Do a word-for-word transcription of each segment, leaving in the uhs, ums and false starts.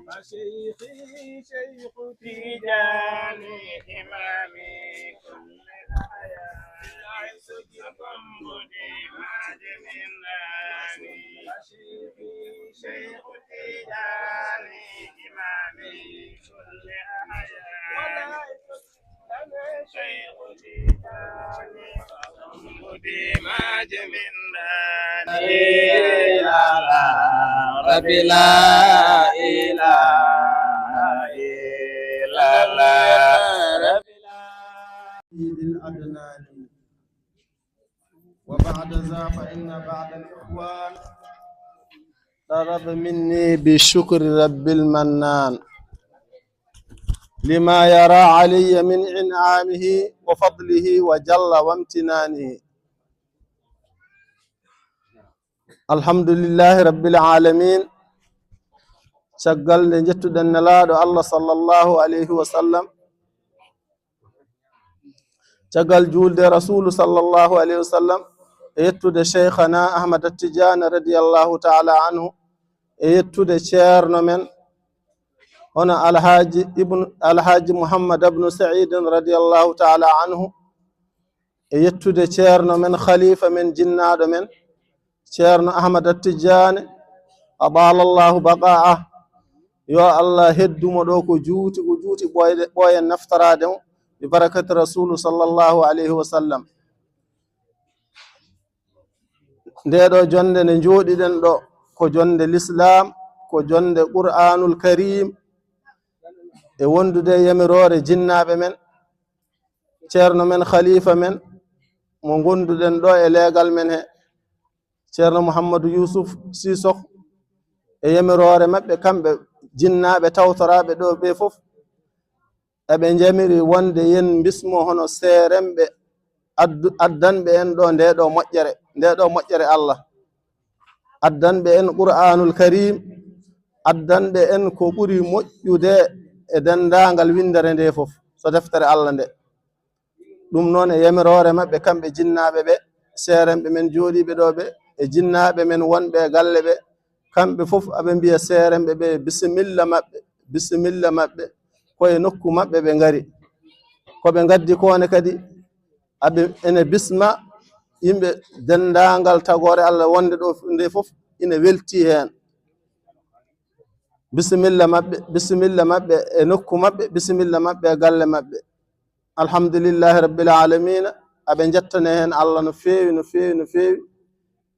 فشيخي شيخ تيجاني إمامي كل الحياة. فشيخي شيخ تيجاني إمامي كل الحياة. ربي لا إله إلا الله، ربي لا إله إلا الله، ربي لا. الأدنان. وبعد ذا فإن بعض الإخوان طلب مني بشكر رب المنان لما يرى علي من إنعامه وفضله وجل وامتنانه. الحمد لله رب العالمين. Caggal nde njettuɗen Nelaaɗo Allah sallallahu alayhi wa sallam, caggal juulde Rasuulu sallallahu alayhi wa sallam, e yettude Cheikhana Ahmad At-Tijaani radiyallahu taala anhu, e yettude ceerno men, hono Alhaaji Ibn, Alhaaji Muhammad Ibn Sa'iid radiyallahu taala anhu, e yettude ceerno men, khalifa men, jinnaaɗo men, ceerno Ahmad At-Tijaani, ataala Allahu baqaa'ah. Yo Allah heddu mo ɗo ko juuti, ko juuti ɓooyde, ɓooyen naftoraade mo, bi barakati Rasuulu sallallahu alayhi wa sallam. Nde ɗo jonnde nde njooɗiɗen ɗo, ko jonnde Lislaam, ko jonnde Qur'aanul Kariim, e wondude e yamiroore jinnaaɓe men, ceerno men, khalifa men, mo ngonduɗen ɗo e leegal men he, ceerno Mouhamadou Youssouf Sissoko, e yamiroore maɓɓe, kamɓe jinnaaɓe tawtoraaɓe ɗo ɓe fof, eɓe njamiri wonde yen mbismo hono seeremɓe addu-, addanɓe en ɗo nde ɗo moƴƴere, nde ɗo moƴƴere Allah. Addanɓe en Qur'aanul Kariim, addanɓe en ko ɓuri moƴƴude e denndaangal winndere nde fof, so deftere Allah nde. Ɗum noon e yamiroore maɓɓe, kamɓe jinnaaɓe ɓe, seeremɓe men jooɗiiɓe ɗo ɓe, e jinnaaɓe men wonɓe e galle ɓe, kamɓe fof aɓe mbiya seeremɓe ɓe, bisimilla maɓɓe, bisimilla maɓɓe, ko e nokku maɓɓe ɓe ngari. Ko ɓe ngaddi ko ne kadi, aɓe ene bisma yimɓe denndaangal tagoore Allah wonde ɗo nde fof ina welti heen. Bisimilla maɓɓe, bisimilla maɓɓe e nokku maɓɓe, bisimilla maɓɓe e galle maɓɓe. Alhamdulillahi Rabbil Aalamiina, aɓe njettane heen Allah no feewi, no feewi, no feewi,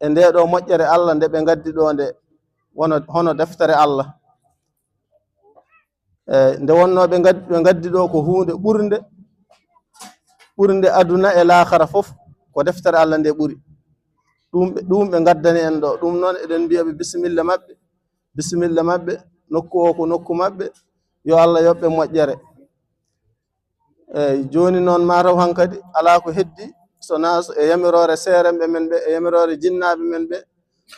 e nde ɗo moƴƴere Allah nde ɓe ngaddi ɗo nde, wono, hono deftere Allah. E nde wonno ɓe ngad-, ɓe ngaddi ɗo ko huunde ɓurnde, ɓurnde aduna e laakara fof, ko deftere Allah nde ɓuri. Ɗum ɓe, ɗum ɓe ngaddani en ɗo. Ɗum noon eɗen mbiya ɓe bisimilla maɓɓe, bisimilla maɓɓe, nokku o ko nokku maɓɓe, yo Allah yoɓ ɓe moƴƴere. Eey, jooni noon, mataw hankadi alaa ko heddi, so na so e yamiroore seeremɓe men ɓe, e yamiroore jinnaaɓe men ɓe,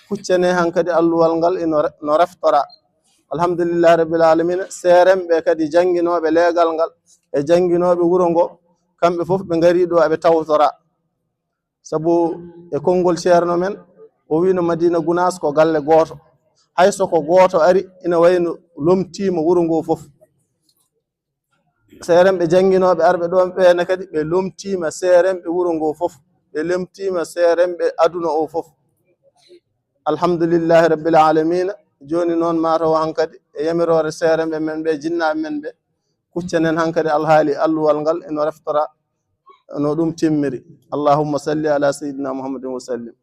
kuccane hankadi alluwal ngal ino re-, no reftora. Alhamdulillahi Rabbil Aalamiina, seeremɓe kadi jannginooɓe leegal ngal e jannginooɓe wuro ngo, kamɓe fof ɓe ngarii ɗo, eɓe tawtora. Sabu e konngol ceerno men, o wiino Madina Gunaas ko galle gooto. Hay so ko gooto ari, ina wayi no lomtiima wuro ngo fof. Seeremɓe jannginooɓe arɓe ɗoon ɓe ne kadi, ɓe lomtiima seeremɓe wuro ngo fof, ɓe lomtiima seeremɓe aduna o fof. Alhamdulillahi Rabbil Aalamiina. Jooni noon, mataw hankadi e yamiroore seeremɓe men ɓe, jinnaaɓe men ɓe, kuccanen hankadi alhaali alluwal ngal ino reftora no ɗum timmiri. Allahumma salli ala sayyidina Muhammadin wa sallim.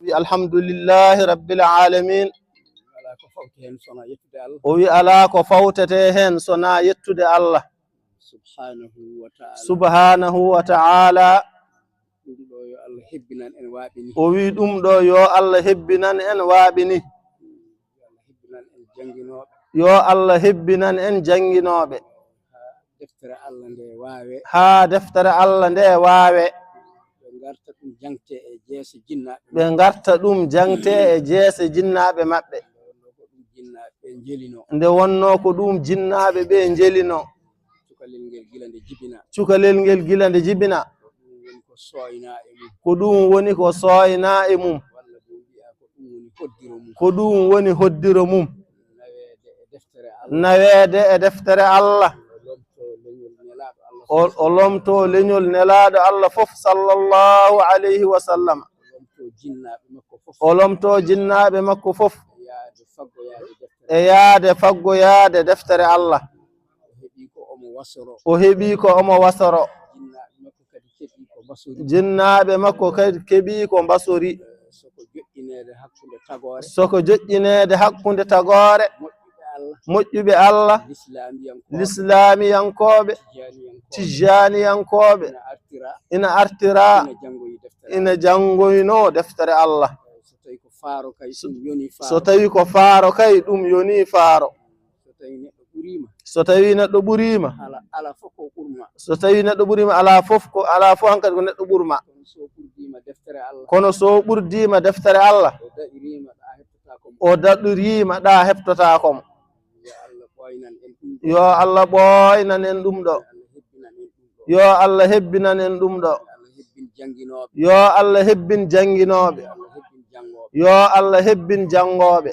Wi alhamdulillahi Rabbil Aalamiin. Alaa ko fawti heen so wonaa yettude Allah. O wi alaa ko fawtete heen so wonaa yettude Allah. Subhaanahu wa ta'ala. Subhaanahu wa ta'ala. Ɗum ɗo yo Allah hebbinan en waaɓe ni. O wi ɗum ɗo yo Allah hebbinan en waaɓe ni. Yo Allah hebbinan en jannginooɓe. Yo Allah hebbinan en jannginooɓe. Haa deftere Allah nde waawe. Haa deftere Allah nde waawe. Ɓe ngarta ɗum jaŋte e jeese jinnaaɓe. Ɓe ngarta ɗum jaŋte e jeese jinnaaɓe maɓɓe. Nde wonnoo ko ɗum jinnaaɓe ɓe njelinoo. Nde wonnoo ko ɗum jinnaaɓe ɓe njelinoo. Cukalel ngel gila nde jibina. Cukalel ngel gila nde jibina. Ko ɗum woni ko sooynaa e mum. Ko ɗum woni ko sooynaa e mum. Ko ɗum woni hoddiro mum. Naweede e deftere Allah. O, o lomto leñol Nelaaɗo Allah fof, sallallahu alayhi wa sallam. O lomto jinnaaɓe makko fof. E yaade faggoyaade deftere Allah. O heɓi ko omo wasoro. Jinnaaɓe makko kadi keɓi ko mbasori. Jinnaaɓe makko kadi keɓi ko mbasori. Eh, soko joƴƴineede hakkunde tagoore. Soko joƴƴineede hakkunde tagoore. Moƴƴuɓe Allah. Moƴƴuɓe Allah. Lislaamiyankooɓe. Lislaamiyankooɓe. Tijjaaniyankooɓe. Tijjaaniyankooɓe. Ina artira. Ina artira. Ina janngoyi deftere. Ina janngoyno deftere Allah. Eh, so tawi ko faaro kay, ɗum yoni faaro. So tawi ko faaro kay, ɗum yoni faaro. So tawi neɗɗo ɓuriima. So tawi neɗɗo ɓuriima. Ala, ala fof ko ɓurma. So tawi neɗɗo ɓuriima, ala fof ko, ala fof hankadi ko neɗɗo ɓurma. Kono so ɓurdiima deftere Allah. Kono so ɓurdiima deftere Allah. O daɗiriima ɗa heɓtotaako mo. O daɗiriima ɗa heɓtotaako mo. Yo Allah ɓooynan en ɗum ɗo. Yo Allah ɓooynan en ɗum ɗo. Yo Allah hebbinan en ɗum ɗo. Yo Allah hebbinan en ɗum ɗo. Yo Allah hebbin jannginooɓe. Yo Allah hebbin jannginooɓe. Yo Allah hebbin janngooɓe. Yo Allah hebbin janngooɓe.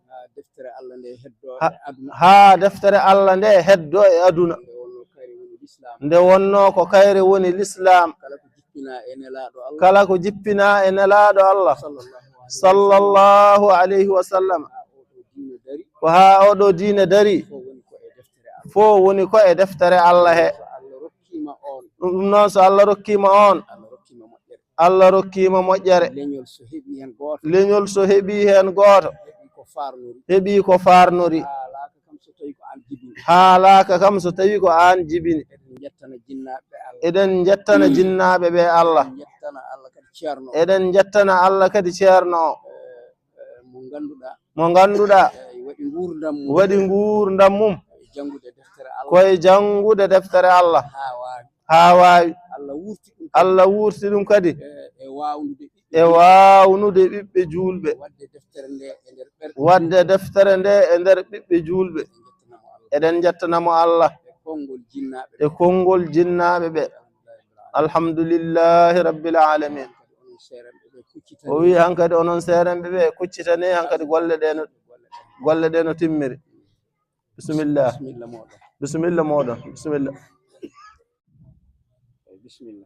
Haa deftere Allah nde heddo Ha-, e aduna. Haa deftere Allah nde heddo e aduna. Nde wonno kayre woni Lislaam. Nde wonno ko kayre woni Lislaam. Kala ko jippinaa e Nelaaɗo Allah. Kala ko jippinaa e Nelaaɗo Allah. Sallallahu alayhi wa sallam. Sallallahu alayhi wa sallam. Haa oɗo diine dari. Ko haa oɗo diine dari. Fof woni ko e deftere Allah. Fof woni ko e deftere Allah he. So Allah rokkiima on. Ɗum noon, so Allah rokkiima on. Allah rokkiima moƴƴere. Allah rokkiima moƴƴere. Leñol so heɓi heen gooto. Leñol so heɓi heen gooto. Heɓi ko faarnori. Heɓi ko faarnori. Haalaaka kam so tawi ko aan jibini. Haalaaka kam so tawi ko aan jibini. Eɗen njettana jinnaaɓe Allah. Eɗen njettana jinnaaɓe ɓe Allah. Eɗen njettana Allah kadi ceerno o. Eɗen njettana Allah kadi ceerno o. Eh, eh, mo ngannduɗaa. Mo ngannduɗaa. Eh, waɗi nguurndam mum. Waɗi nguurndam mum. Koye janngude deftere Allah. Koye janngude deftere Allah. Haa waawi. Haa waawi. Allah wuurti ɗum kadi. Allah wuurti ɗum kadi. E, e waawnude ɓiɓɓe. E waawnude ɓiɓɓe juulɓe. Waɗde deftere nde e nder ɓerɗe. Waɗde deftere nde e nder ɓiɓɓe juulɓe. Eɗen njettanamo Allah. Eɗen njettanamo Allah. E konngol jinnaaɓe ɓe. E konngol jinnaaɓe ɓe. Alhamdulillahi rabbil alamin. Onon seerenɓe ɓe, kuccitani. O wi hankadi onon seerenɓe ɓe, kuccitani hankadi golle ɗe no, golle ɗe no timmiri. Bisimilla. Bisimilla mooɗon. Bisimilla mooɗon. Bisimilla. Eey, bisimilla.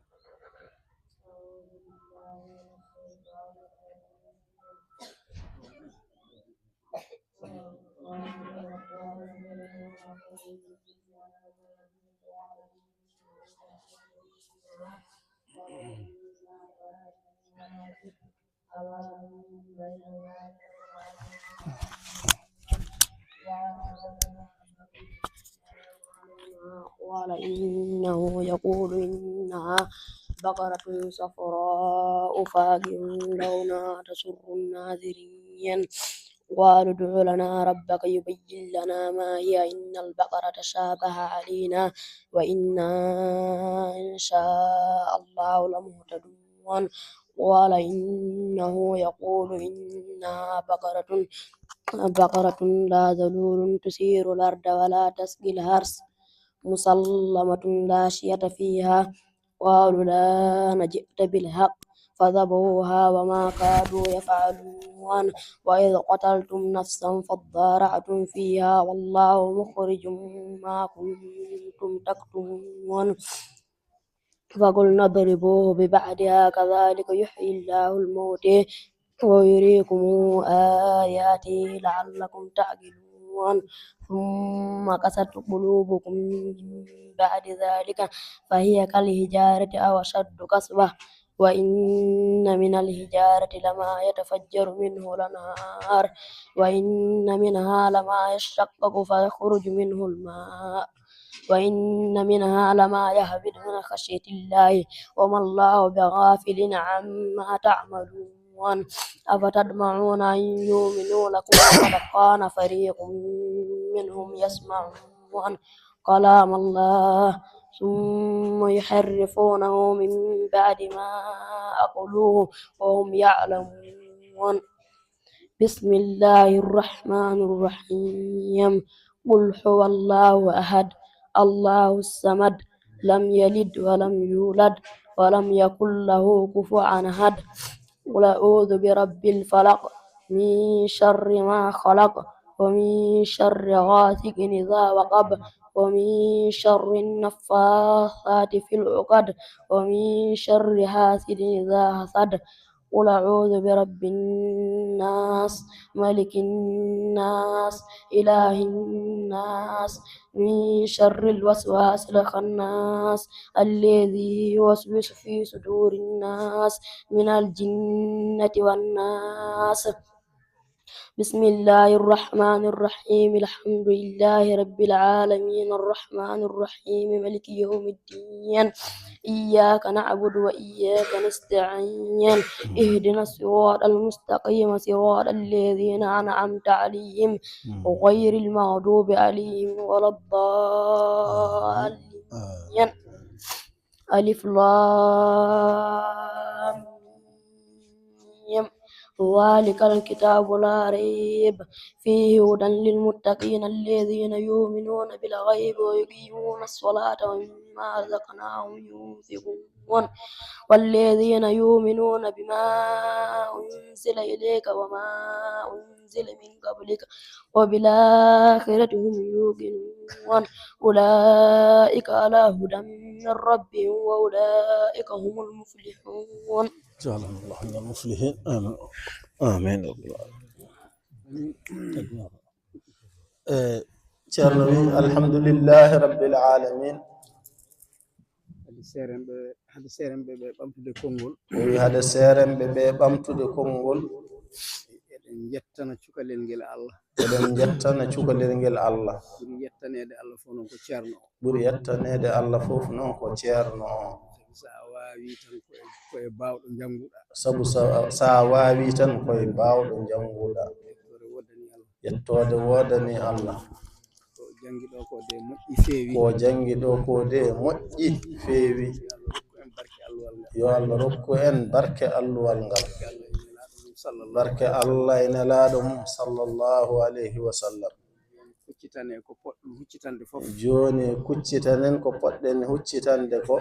قال إنه يقول إنها بقرة صفراء فاقع لونها تسر الناظرين. قالوا ادع لنا ربك يبين لنا ما هي إن البقرة تشابه علينا وإنا إن شاء الله لمهتدون. قال إنه يقول إنها بقرة، بقرة لا ذلول تثير الأرض ولا تسقي الحرث مسلمة لا شية فيها. قالوا لقد جئت بالحق فذبحوها وما كادوا يفعلون. وإذ قتلتم نفسا فادارأتم فيها والله مخرج ما كنتم تكتمون. فقلنا اضربوه ببعضها كذلك يحيي الله الموتى ويريكم آياته لعلكم تعقلون. ثم قست قلوبكم من بعد ذلك فهي كالحجارة أو أشد قسوة. وإن من الحجارة لما يتفجر منه الأنهار وإن منها لما يشقق فيخرج منه الماء وإن منها لما يهبط من خشية الله وما الله بغافل عما تعملون. أفتطمعون أن يؤمنوا لكم وقد كان فريق منهم يسمعون كلام الله ثم يحرفونه من بعد ما عقلوه وهم يعلمون. بسم الله الرحمن الرحيم. قل هو الله أحد، الله الصمد، لم يلد ولم يولد، ولم يكن له كفوا أحد. قل أعوذ برب الفلق، من شر ما خلق، ومن شر غاسق إذا وقب، ومن شر النفاثات في العقد، ومن شر حاسد إذا حسد. قل أعوذ برب الناس، ملك الناس، إله الناس، من شر الوسواس الخناس، الذي يوسوس في صدور الناس، من الجنة والناس. بسم الله الرحمن الرحيم. الحمد لله رب العالمين. الرحمن الرحيم. ملك يوم الدين. إياك نعبد وإياك نستعين. اهدنا الصراط المستقيم، صراط الذين أنعمت عليهم، غير المغضوب عليهم ولا الضالين. ألف لام ميم. ذلك الكتاب لا ريب فيه هدى للمتقين الذين يؤمنون بالغيب ويقيمون الصلاة ومما رزقناهم ينفقون. والذين يؤمنون بما أنزل إليك وما أنزل من قبلك وبالآخرة هم يوقنون. أولئك على هدى من ربهم وأولئك هم المفلحون. جعلنا الله من المفلحين. آمين. آمين. Eh, Ceerno wi, "Alhamdulillahi Rabbil Alamin." Hade seerenɓe, hade seerenɓe ɓe ɓamtude konngol. O wi, "Hade seerenɓe ɓe ɓamtude konngol." Eɗen njettana cukalel ngel Allah. Eɗen njettana cukalel ngel Allah. Ɓuri yettaneede Allah fof noon ko Ceerno o. Ɓuri yettaneede Allah fof noon ko Ceerno o. Sabu so a waawii tan ko e, ko e baawɗo njannguɗaa. Sabu so, so a waawii tan ko e baawɗo njannguɗaa. Yettoore woodani Allah. Yettoode woodani Allah. Ko janngi ɗo ko de moƴƴi feewi. Ko janngi ɗo ko de moƴƴi feewi. Yo Allah rokku en barke alluwal ngal. Yo Allah rokku en barke alluwal ngal. Barke Allah e Nelaaɗo mum sallallahu. Barke Allah e Nelaaɗo mum sallallahu alayhi wa sallam. Huccitane ko poɗɗo huccitande fof. Jooni kuccitanen ko poɗɗen huccitande ko.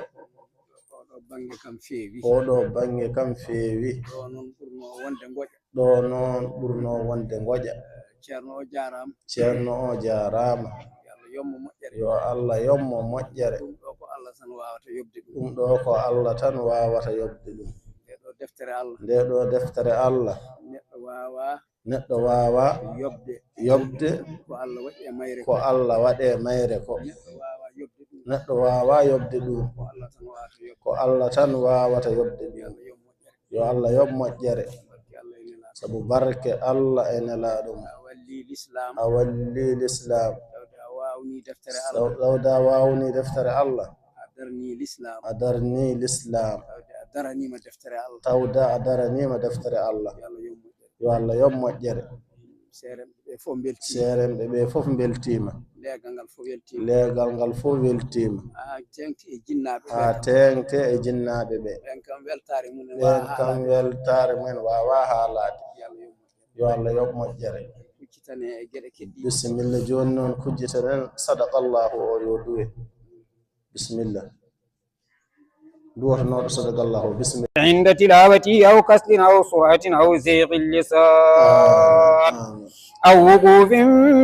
Oɗo bannge kam feewi. Oɗo bannge kam feewi. Ɗo noon ɓurno wonde ngoƴa. Ɗo noon ɓurno wonde ngoƴa. Ceerno o jaaraama. Ceerno o jaaraama. Yo Allah yommo moƴƴere. Yo Allah yommo moƴƴere. Ɗum ɗo ko Allah tan waawata yoɓde ɗum. Ɗum ɗo ko Allah tan waawata yoɓde ɗum. Nde ɗo deftere Allah. Nde ɗo deftere Allah. Neɗɗo waawaa. Neɗɗo waawaa. Yoɓde. Yoɓde. Ko Allah waɗi e mayre ko. Ko Allah waɗi e mayre ko. Neɗɗo waawaa yoɓde ɗum. Neɗɗo waawaa yoɓde ɗum. Ko Allah tan waawata yoɓde. Ko Allah tan waawata yoɓde ɗum. Yo Allah yoɓ moƴƴere. Yo Allah yoɓ moƴƴere. Barke Allah e Nelaaɗo. Sabu barke Allah e Nelaaɗo mum. A wallii Lislaam. A wallii Lislaam. Tawde a waawnii deftere Allah. Taw-, tawde a waawnii deftere Allah. A darnii Lislaam. A darnii Lislaam. Tawde a daraniima deftere Allah. Tawde a daraniima deftere Allah. Yo Allah yoɓ moƴƴere. Yo Allah yoɓ moƴƴere. Seerenɓe ɓe fof mbeltiima. Seerenɓe ɓe fof mbeltiima. Leegal ngal fof weltiima. Leegal ngal fof weltiima. Haa teeŋti e jinnaaɓe ɓe. Haa teeŋti e jinnaaɓe ɓe. Ɓeen kam weltaare mum en waawaa haalaade. Ɓeen kam weltaare mum en waawaa haalaade. Yo Allah yoɓ moƴƴere. Yo Allah yoɓ moƴƴere. Kuccitane e geɗe keddiiɗe. Bisimilla, jooni noon kuccitanen sadaqallaahu o yo duwe. Bisimilla. Duwotonooɗo sadaqallaahu o, bisimilla. عند تلاوته أو كسل أو سرعة أو زيغ اللسان. آمين. آمين. أو وقوف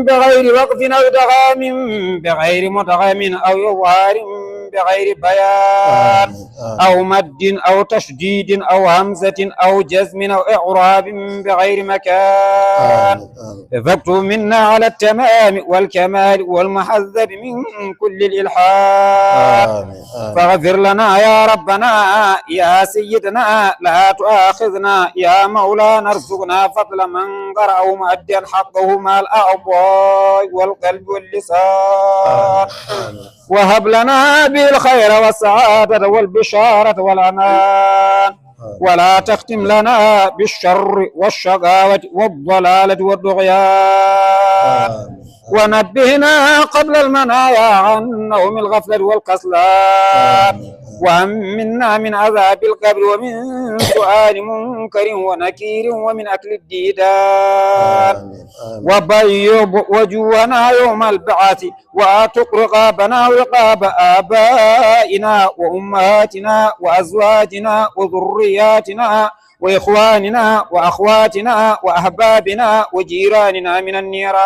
بغير وقف أو إدغام بغير مدغم أو إظهار بغير بيان. آمين. آمين. أو مد أو تشديد أو همزة أو جزم أو إعراب بغير مكان. آمين. آمين. فاكتب منا على التمام والكمال والمحذب من كل الإلحاد. آمين. آمين. فاغفر لنا يا ربنا يا سيدنا، لا تؤاخذنا يا مولانا، ارزقنا فضل من قرأه مؤديا حقه مع الأعضاء والقلب واللسان. آمين. آمين. وهب لنا به الخير والسعادة والبشارة والأمان. آمين. ولا تختم لنا بالشر والشقاوة والضلالة والطغيان. آمين. ونبهنا قبل المنايا عن نوم الغفلة والكسلان. آمين. وأمنا من عذاب القبر ومن سؤال منكر ونكير ومن أكل الديدان. آمين. آمين. وبيض وجوهنا يوم البعث وأعتق رقابنا ورقاب آبائنا وأمهاتنا وأزواجنا وذرياتنا وإخواننا وأخواتنا وأحبابنا وجيراننا من النيران.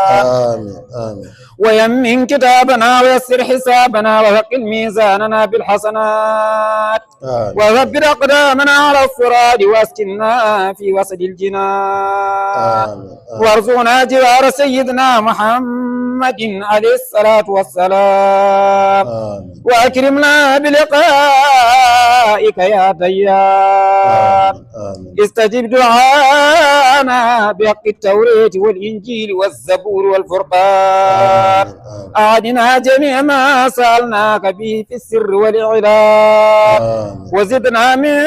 آمين، آمين. ويمن كتابنا ويسر حسابنا وثقل ميزاننا بالحسنات. آمين. وثبت أقدامنا على الصراط وأسكننا في وسط الجنان. آمين. وارزقنا جوار سيدنا محمد عليه الصلاة والسلام. آمين. وأكرمنا بلقائك يا ديان. آمين. آمين. استجب دعانا بحق التوراة والإنجيل والزبور والفرقان. آمين. آمين. أعطنا جميع ما سألناك به في السر والإعلان. آمين. وزدنا من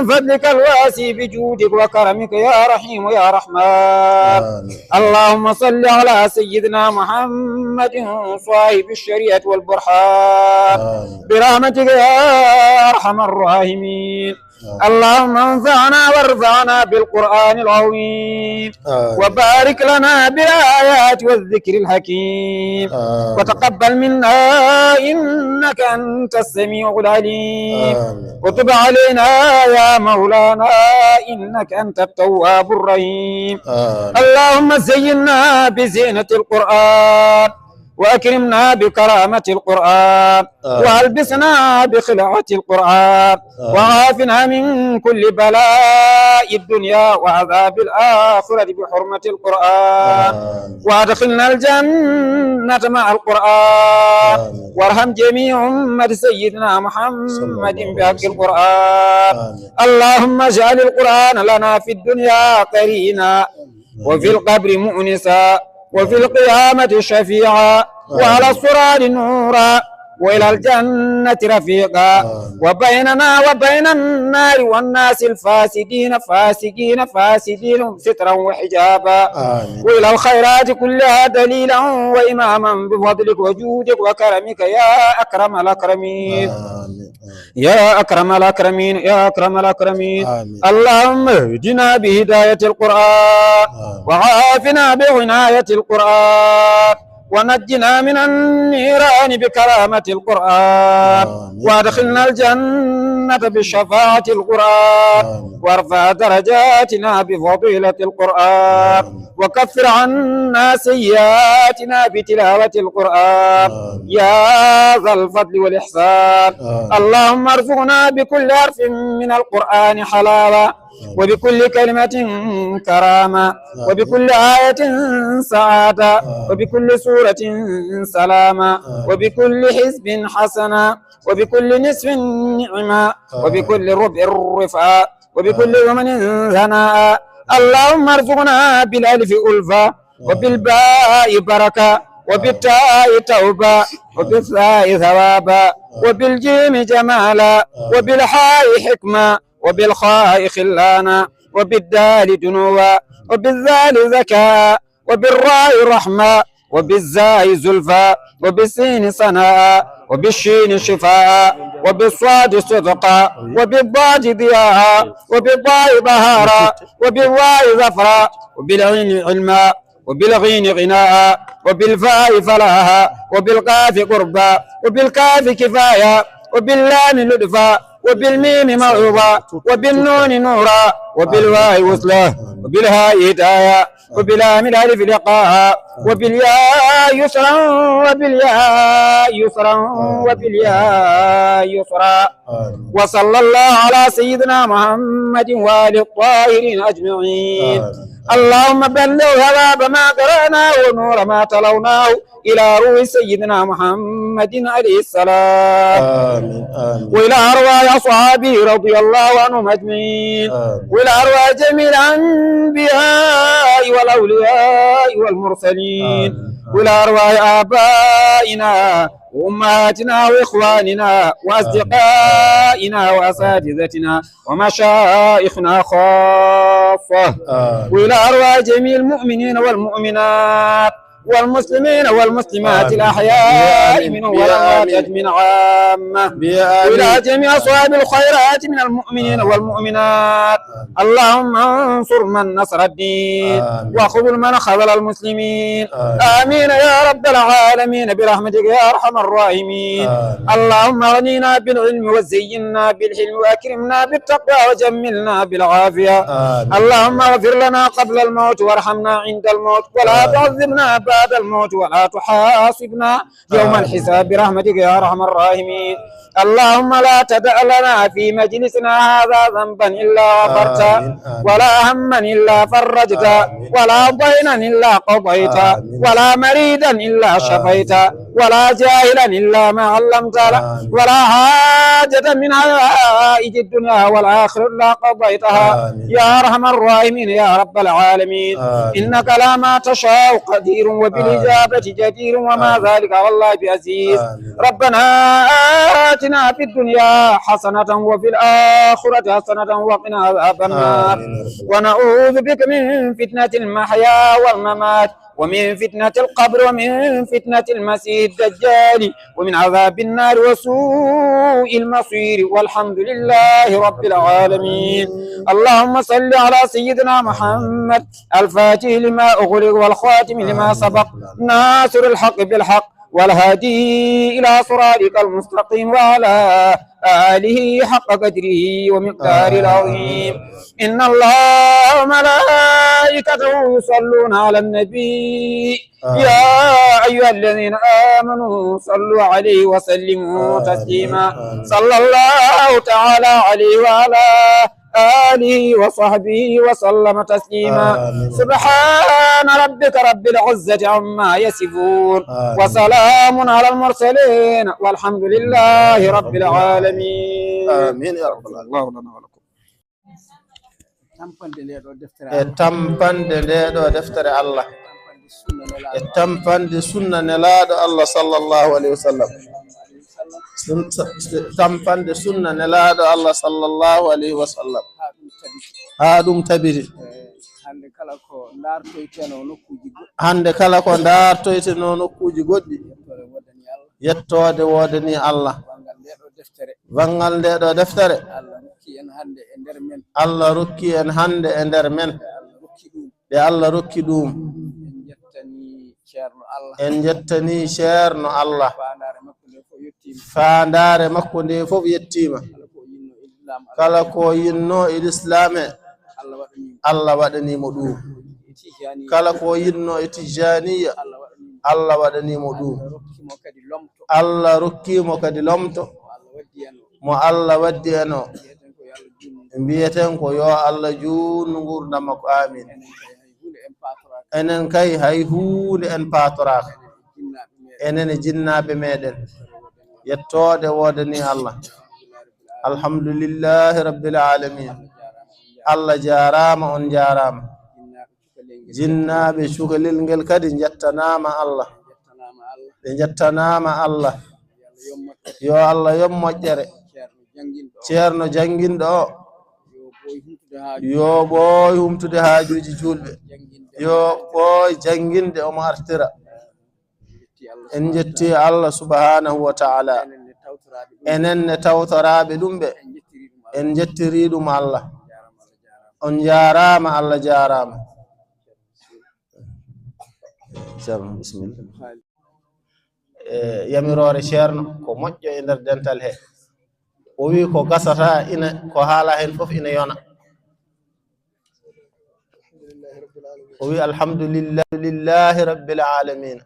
فضلك الواسع بجودك وكرمك يا رحيم يا رحمن. آمين. اللهم صل على سيدنا محمد صاحب الشريعة والبرهان. آمين. برحمتك يا أرحم الراحمين. آمين. اللهم انفعنا وارفعنا بالقرآن العظيم. آمين. وبارك لنا بالآيات والذكر الحكيم. آمين. وتقبل منا إنك أنت السميع العليم. آمين. وتب علينا يا مولانا إنك أنت التواب الرحيم. آمين. اللهم زينا بزينة القرآن وأكرمنا بكرامة القرآن. آمين. وألبسنا بخلعة القرآن. آمين. وعافنا من كل بلاء الدنيا وعذاب الآخرة بحرمة القرآن. آمين. وأدخلنا الجنة مع القرآن. آمين. وارحم جميع أمة سيدنا محمد صلى الله عليه وسلم. بحق القرآن. آمين. اللهم اجعل القرآن لنا في الدنيا قرينا وفي القبر مؤنسا وفي القيامة شفيعا وعلى الصراط نورا وإلى الجنة رفيقا وبيننا وبين النار والناس الفاسدين فاسقين فاسدين سترا وحجابا. آمين. وإلى الخيرات كلها دليلا وإماما بفضلك وجودك وكرمك يا أكرم الأكرمين. آمين. يا أكرم الأكرمين، يا أكرم الأكرمين. آمين. اللهم اهدنا بهداية القرآن، آمين. وعافنا بعناية القرآن، ونجنا من النيران بكرامة القرآن، آمين. وأدخلنا الجنة بشفاعة القرآن، آمين. وارفع درجاتنا بفضيلة القرآن، آمين. وكفر عنا سيئاتنا بتلاوة القرآن، آمين. يا ذا الفضل والإحسان. آمين. اللهم ارزقنا بكل حرف من القرآن حلاوة، آمين. وبكل كلمة كرامة، آمين. وبكل آية سعادة، آمين. وبكل سورة سلامة، آمين. وبكل حزب حسنة، وبكل نصف نعمة، آمين. وبكل ربع رفعة، وبكل، آمين. يمن ثناء. اللهم ارزقنا بالألف ألفة، وبالباء بركة، وبالتاء توبة، وبالثاء ثوابا، وبالجيم جمالا، وبالحاء حكمة، وبالخاء خلانا، وبالدال دنوا، وبالذال ذكاء، وبالراء رحمة، وبالزاء زلفى، وبالسين سناء، وبالشين شفاء، وبالصاد صدقا، وبالضاد ضياء، وبالضاء بهارا، وبالواو ظفرا، وبالعين علما، وبالغين غناء، وبالفاء فلاحا، وبالقاف قربا، وبالكاف كفاية، وباللام لطفا، وبالميم موعظة، وبالنون نورا، وبالواو وصلا، وبالهاء هداية، وباللام الألف لقاء، وبالياء يسرا، وبالياء يسرا، وبالياء يسرا. آمين. وصلى الله على سيدنا محمد وآل الطاهرين أجمعين. آمين. اللهم بلغ ثواب ما قرأناه ونور ما تلوناه إلى روح سيدنا محمد عليه السلام. آمين، آمين. وإلى أرواح أصحابه رضي الله عنهم أجمعين. آمين. وإلى أرواح جميع الأنبياء والأولياء والمرسلين. آمين. وإلى أرواح آبائنا وأمهاتنا وإخواننا وأصدقائنا وأساتذتنا ومشايخنا خاصة. آمين. وإلى أرواح جميع المؤمنين والمؤمنات والمسلمين والمسلمات الأحياء منهم والأموات أجمعين عامة. وإلى جميع أصحاب الخيرات من المؤمنين والمؤمنات. اللهم انصر من نصر الدين، وخذل من خذل المسلمين. آمين يا رب العالمين برحمتك يا أرحم الراحمين. اللهم اغننا بالعلم وزينا بالحلم وأكرمنا بالتقوى وجملنا بالعافية. اللهم اغفر لنا قبل الموت وارحمنا عند الموت ولا تعذبنا بعد الموت ولا تحاسبنا يوم الحساب برحمتك يا أرحم الراحمين. اللهم لا تدع لنا في مجلسنا هذا ذنبا إلا غفرته، ولا هما إلا فرجته، ولا دينا إلا قضيته، ولا مريضا إلا شفيته، ولا جاهلا إلا ما علمتنا، ولا حاجة من حوائج الدنيا والآخرة إلا قضيتها يا أرحم الراحمين يا رب العالمين. إنك لا ما تشاء قدير وبالإجابة جدير وما ذلك على الله بعزيز. ربنا آتنا في الدنيا حسنة وفي الآخرة حسنة وقنا عذاب النار. ونعوذ بك من فتنة المحيا والممات ومن فتنة القبر ومن فتنة المسيح الدجال ومن عذاب النار وسوء المصير. والحمد لله رب العالمين. اللهم صل على سيدنا محمد الفاتح لما أغلق والخاتم لما سبق ناصر الحق بالحق والهادي إلى صراطك المستقيم وعلى آله حق قدره ومقداره العظيم. إن الله وملائكته يصلون على النبي. يا أيها الذين آمنوا صلوا عليه وسلموا تسليما. صلى الله تعالى عليه وعلى آله وصحبه وسلم تسليما. سبحان ربك رب العزة عما يصفون. وسلام على المرسلين والحمد لله رب العالمين. آمين يا رب العالمين. الله لنا ولكم. Tampande nde ɗo deftere e Allah. Tampande nde ɗo deftere Allah. E tampande sunna nelaaɗo Allah sallallahu alayhi wa sallam. Sun- sa- tampande sunna nelaaɗo Allah sallallahu alayhi wa sallam. Haa ɗum tabiti. Hannde kala ko ndaartoyteno nokkuuji goɗɗi. Hannde kala ko ndaartoyteno nokkuuji goɗɗi. Yettoore woodani Allah. Yettoode woodani Allah. Banngal nde ɗo deftere. Banngal nde ɗo deftere. Allah rokki en hannde e nder men. Allah rokki en hannde e nder men. Nde Allah rokki ɗum. Nde Allah rokki ɗum. En njettani Ceerno Allah. En njettani Ceerno Allah. Faandaare makko nde fof yettiima. Faandaare makko nde fof yettiima. Kala ko o yinnoo e Lislaam, kala ko o yinnoo e Lislaam e, Allah waɗanii mo. Allah waɗanii mo ɗum. E Tijaaniya. Kala ko o yinnoo e Tijaaniya, Allah waɗanii mo. Allah waɗanii mo ɗum. Allah rokki mo kadi lomto. Allah rokki mo kadi lomto. Mo Allah waddi en o. Mo Allah waddi en o. Mbiyeten ko yo Allah juutnu. Mbiyeten ko yo Allah juutnu nguurndam makko. Amin. Enen kay hay huunde en paatoraaka. Enen kay hay huunde en paatoraaka. Enen e jinnaaɓe meeɗen. Enen e jinnaaɓe meeɗen. Yettoode woodanii Allah. Alhamdulillahi Rabbil Aalamiin. Allah jaaraama, on njaaraama. Jinnaaɓe cukalel ngel kadi njettanaama Allah. Ɓe njettanaama Allah. Yo Allah yoɓ moƴƴere. Ceerno jannginɗo o. Yo ɓooy humtude haajuuji juulɓe. Yo ɓooy jannginde omo artira. En njetti Allah subhanahu wa ta'ala. Enen ne tawtoraaɓe ɗum ɓe. En njettiri ɗum Allah. On njaaraama, Allah jaaraama. Ceerno, bisimilla. E yamiroore Ceerno, ko moƴƴo e nder dental he. O wi ko gasata, ina, ko haala heen fof ina yona. O wi, "Alhamdulillah, lillahi rabbil alamin."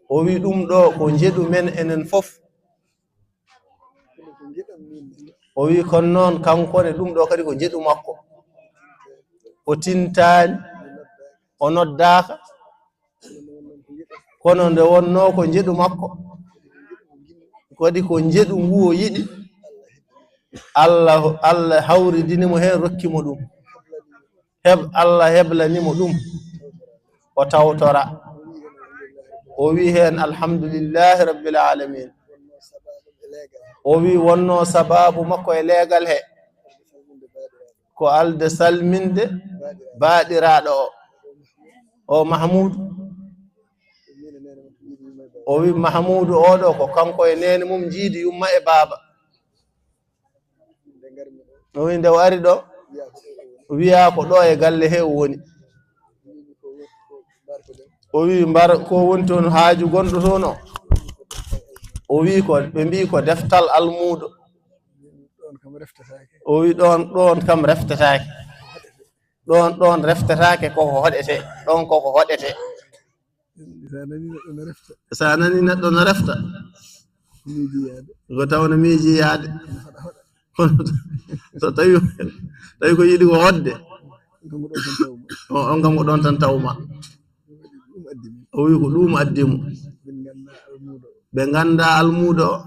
O wi, "Ɗum ɗo ko njeɗu men enen fof." O wi, "Kono noon, kanko ne, ɗum ɗo kadi ko njeɗu makko. O tintaani, o noddaaka. Kono nde wonnoo ko njeɗu makko, kadi ko njeɗu ngu o yiɗi, Allah, Allah hawridini mo heen, rokki mo ɗum. Heb-, Allah heblani mo ɗum, o tawtora." O wi heen, "Alhamdulillahi rabbil alamin." O wi wonnoo sabaabu makko e leegal he, ko alde salminde baaɗiraaɗo o. O Mahmuudu. O wi Mahmuudu oɗo ko kanko e neene mum njiidi yumma e baaba. O wi nde o ari ɗo, wiyaa ko ɗo e galle he o woni. O wi mbar ko woni toon haaju gonɗo toon o. O wi ko, ɓe mbi ko deftal almuudo. O wi ɗoon, ɗoon kam reftetaake. Ɗoon, ɗoon reftetaake, koko hoɗete. Ɗoon koko hoɗete. Sa nani neɗɗo no refta. Sa nani neɗɗo no refta. Miiji yaade. Ko tawno miiji yaade. Kono so tawi, tawi ko yiɗi ko hoɗde. On kam ko ɗoon tan tawma. O, on kam ko ɗoon tan tawma. Ɗum addi mo. O wi ko ɗum addi mo. Min nganndaa almuudo. Ɓe nganndaa almuudo o.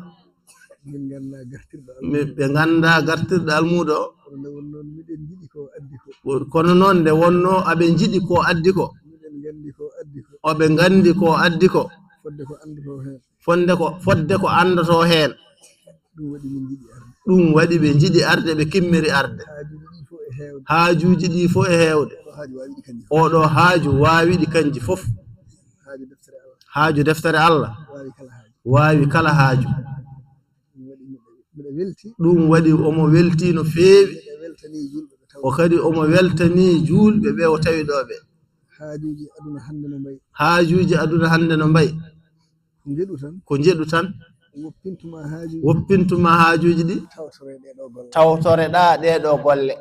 Min nganndaa gartirɗo almuudo. Mi-, ɓe nganndaa gartirɗo almuudo o. Kono nde wonnoo miɗen njiɗi ko addi ko. Kono noon nde wonnoo aɓe njiɗi ko addi ko. Miɗen nganndi ko addi ko. Oɓe nganndi ko addi ko. Fodde ko anndotoo heen. Fonde ko, fodde ko anndotoo heen. Ɗum waɗi min njiɗi arde. Ɗum waɗi ɓe njiɗi arde, ɓe kimmiri arde. Haajuuji ɗi fof e heewde. Haajuuji ɗi fof e heewde. Oɗo haaju waawi ɗi kanji fof. Oɗo haaju waawi ɗi kanji fof. Haaju deftere Allah. Haaju deftere Allah. Waawi kala haaju. Waawi kala haaju. Ɗum waɗi miɗo, miɗo welti. Ɗum waɗi omo welti no feewi. Miɗo weltanii juulɓe ɓe tawi. O kadi omo weltanii juulɓe ɓe o tawi ɗo ɓe. Haajuuji aduna hannde no mbayi. Haajuuji aduna hannde no mbayi. Ko njeɗu tan. Ko njeɗu tan. Woppintuma haajuuji. Woppintuma haajuuji ɗi. Tawtore ɗee ɗoo golle. Tawtoreɗaa ɗee ɗoo golle.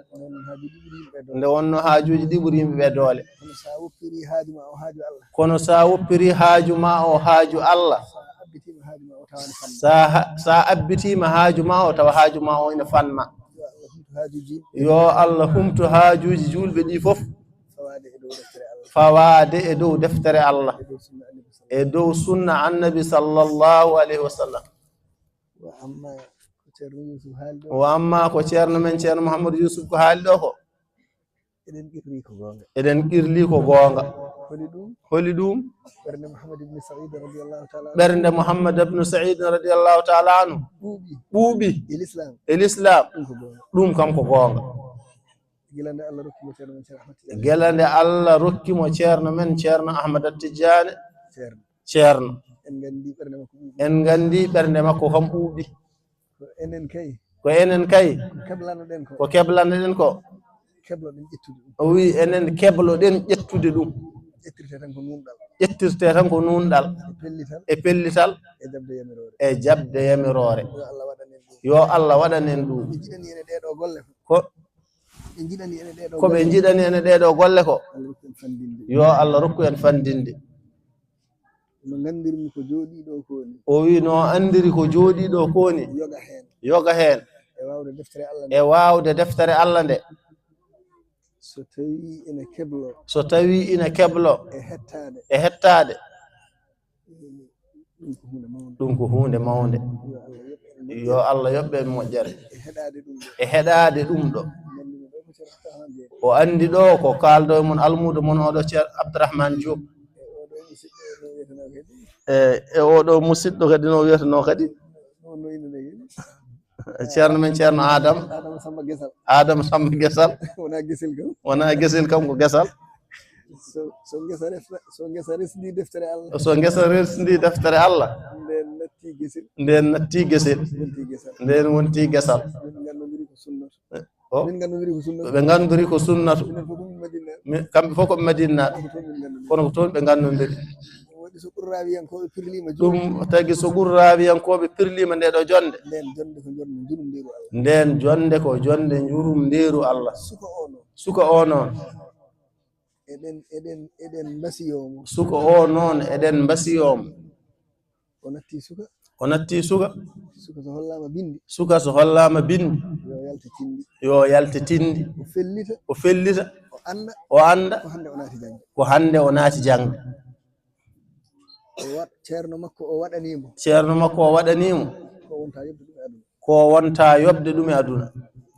Nde wonnoo haajuuji ɗi ɓuri yimɓe ɓe doole. Nde wonnoo haajuuji ɗi ɓuri yimɓe ɓe doole. Kono sa woppirii haaju ma o haaju Allah. Kono sa woppirii haaju ma o haaju Allah. Sa abbitiima haaju ma o tawa ne fanma. Sa ha-, sa abbitiima haaju ma o tawa haaju ma o ina fanma. Yo Allah humtu haajuuji yimɓe. Yo Allah humtu haajuuji juulɓe ɗi fof. Fawaade e dow deftere Allah. Fawaade e dow deftere Allah. E dow sunna Annabi sallallahu alayhi wa sallam. E dow sunna Annabi sallallahu alayhi wa sallam. Wa amma ko Ceerno Yuusuf haali ɗo. Wa amma ko Ceerno men, Ceerno Mouhamadou Youssouf ko haali ɗo ko. Eɗen qirlii ko goonga. Eɗen qirlii ko goonga. Holi ɗum? Holi ɗum? Ɓernde Mouhammad ibn Saïd radiyallahu ta'ala anhu. Ɓernde Mouhammad ibn Saïd radiyallahu ta'ala anhu. Ɓuuɓi. Ɓuuɓi. E l'islam. E l'islam. Ɗum ko goonga. Ɗum kam ko goonga. Gila nde Allah rokki mo Ceerno men Ceerno Ahmad Tidiane. Gila nde Allah rokki mo Ceerno men Ceerno Ahmad Tidiane. Ceerno. Ceerno. En nganndi ɓernde makko ɓuuɓi. En nganndi ɓernde makko kam ɓuuɓi. Ko enen kay. Ko enen kay. Ko keblanoɗen ko. Ko keblanoɗen ko. Kebloɗen ƴettude ɗum. O wi enen kebloɗen ƴettude ɗum. Ƴettirte tan ko nuunɗal. Ƴettirte tan ko nuunɗal. E pellital. E pellital. E jaɓde yamiroore. E jaɓde yamiroore. Yo Allah waɗan en ɗum. Yo Allah waɗan en ɗum. Ɓe njiɗani en e ɗee ɗoo golle ko. Ko Ɓe njiɗani en e ɗee ɗoo golle ko. Ko ɓe njiɗani en e ɗee ɗoo golle ko. Allah rokku en fanndinde. Yo Allah rokku en fanndinde. No nganndirmi ko jooɗii ɗoo ko ni. O wi no anndiri ko jooɗii ɗoo ko ni. Yoga heen. Yoga heen. E waawde deftere Allah nde. E waawde deftere Allah nde. So tawii ina keblo. So tawii ina keblo. E hettaade. E hettaade. Ɗum ko huunde mawnde. Ɗum ko huunde mawnde. Yo Allah yoɓ en moƴƴere. Yo Allah yoɓ en moƴƴere. E heɗaade ɗum ɗo. E heɗaade ɗum ɗo. Ngannduɗo ɗo ko Ceerno Abdourahmane Dieng. O anndi ɗo ko kaaldo e mon almuudo mon oɗo Ceer-, Abdourahmane Diop. E oɗo musidɗo no wiyetenoo kadi. E, e oɗo musidɗo kadi no wiyetenoo kadi. No, no ine nde kadi. Ceerno men Ceerno Adama. Adama Samba Gesal. Adama Samba Gesal. Wonaa Gesel kam. Wonaa Gesel kam, ko Gesal. So, so ngesa refta-, so ngesa resndi deftere Allah. So ngesa resndi deftere Allah. Ndeen natti Gesel. Ndeen natti Gesel. Wonti Gesal. Ndeen wonti Gesal. Min nganndondiri ko sunnatu. O? Min nganndondiri ko sunnatu. Ɓe nganndondiri ko sunnatu. Minen fof ko min Madina. Mi-, kamɓe fof ko ɓe Madina. Kono ko toon min nganndondiri. Kono ko toon ɓe nganndondiri. Ɗum waɗi so qurraawiyankooɓe pirliima juulde. Ɗum tagi so qurraawiyankooɓe pirliima nde ɗo jonnde. Ndeen jonnde ko jonnde njurumndeeru Allah. Ndeen jonnde ko jonnde njurumndeeru Allah. Suka o noon. Suka o noon. Eɗen, eɗen, eɗen mbasiyoo mo. Suka o noon, eɗen mbasiyoo mo. O natti suka. O natti suka. Suka so hollaama binndi. Suka so hollaama binndi. Yo yalte tinndi. Yo yalte tinndi. O fellita. O fellita. O annda. O annda. Ko hannde o naati jaŋde. Ko hannde o naati jaŋde. O wa-, ceerno makko o waɗanii mo. Ceerno makko o waɗanii mo. Ko wonta yoɓde ɗum e aduna. Ko wonta yoɓde ɗum e aduna.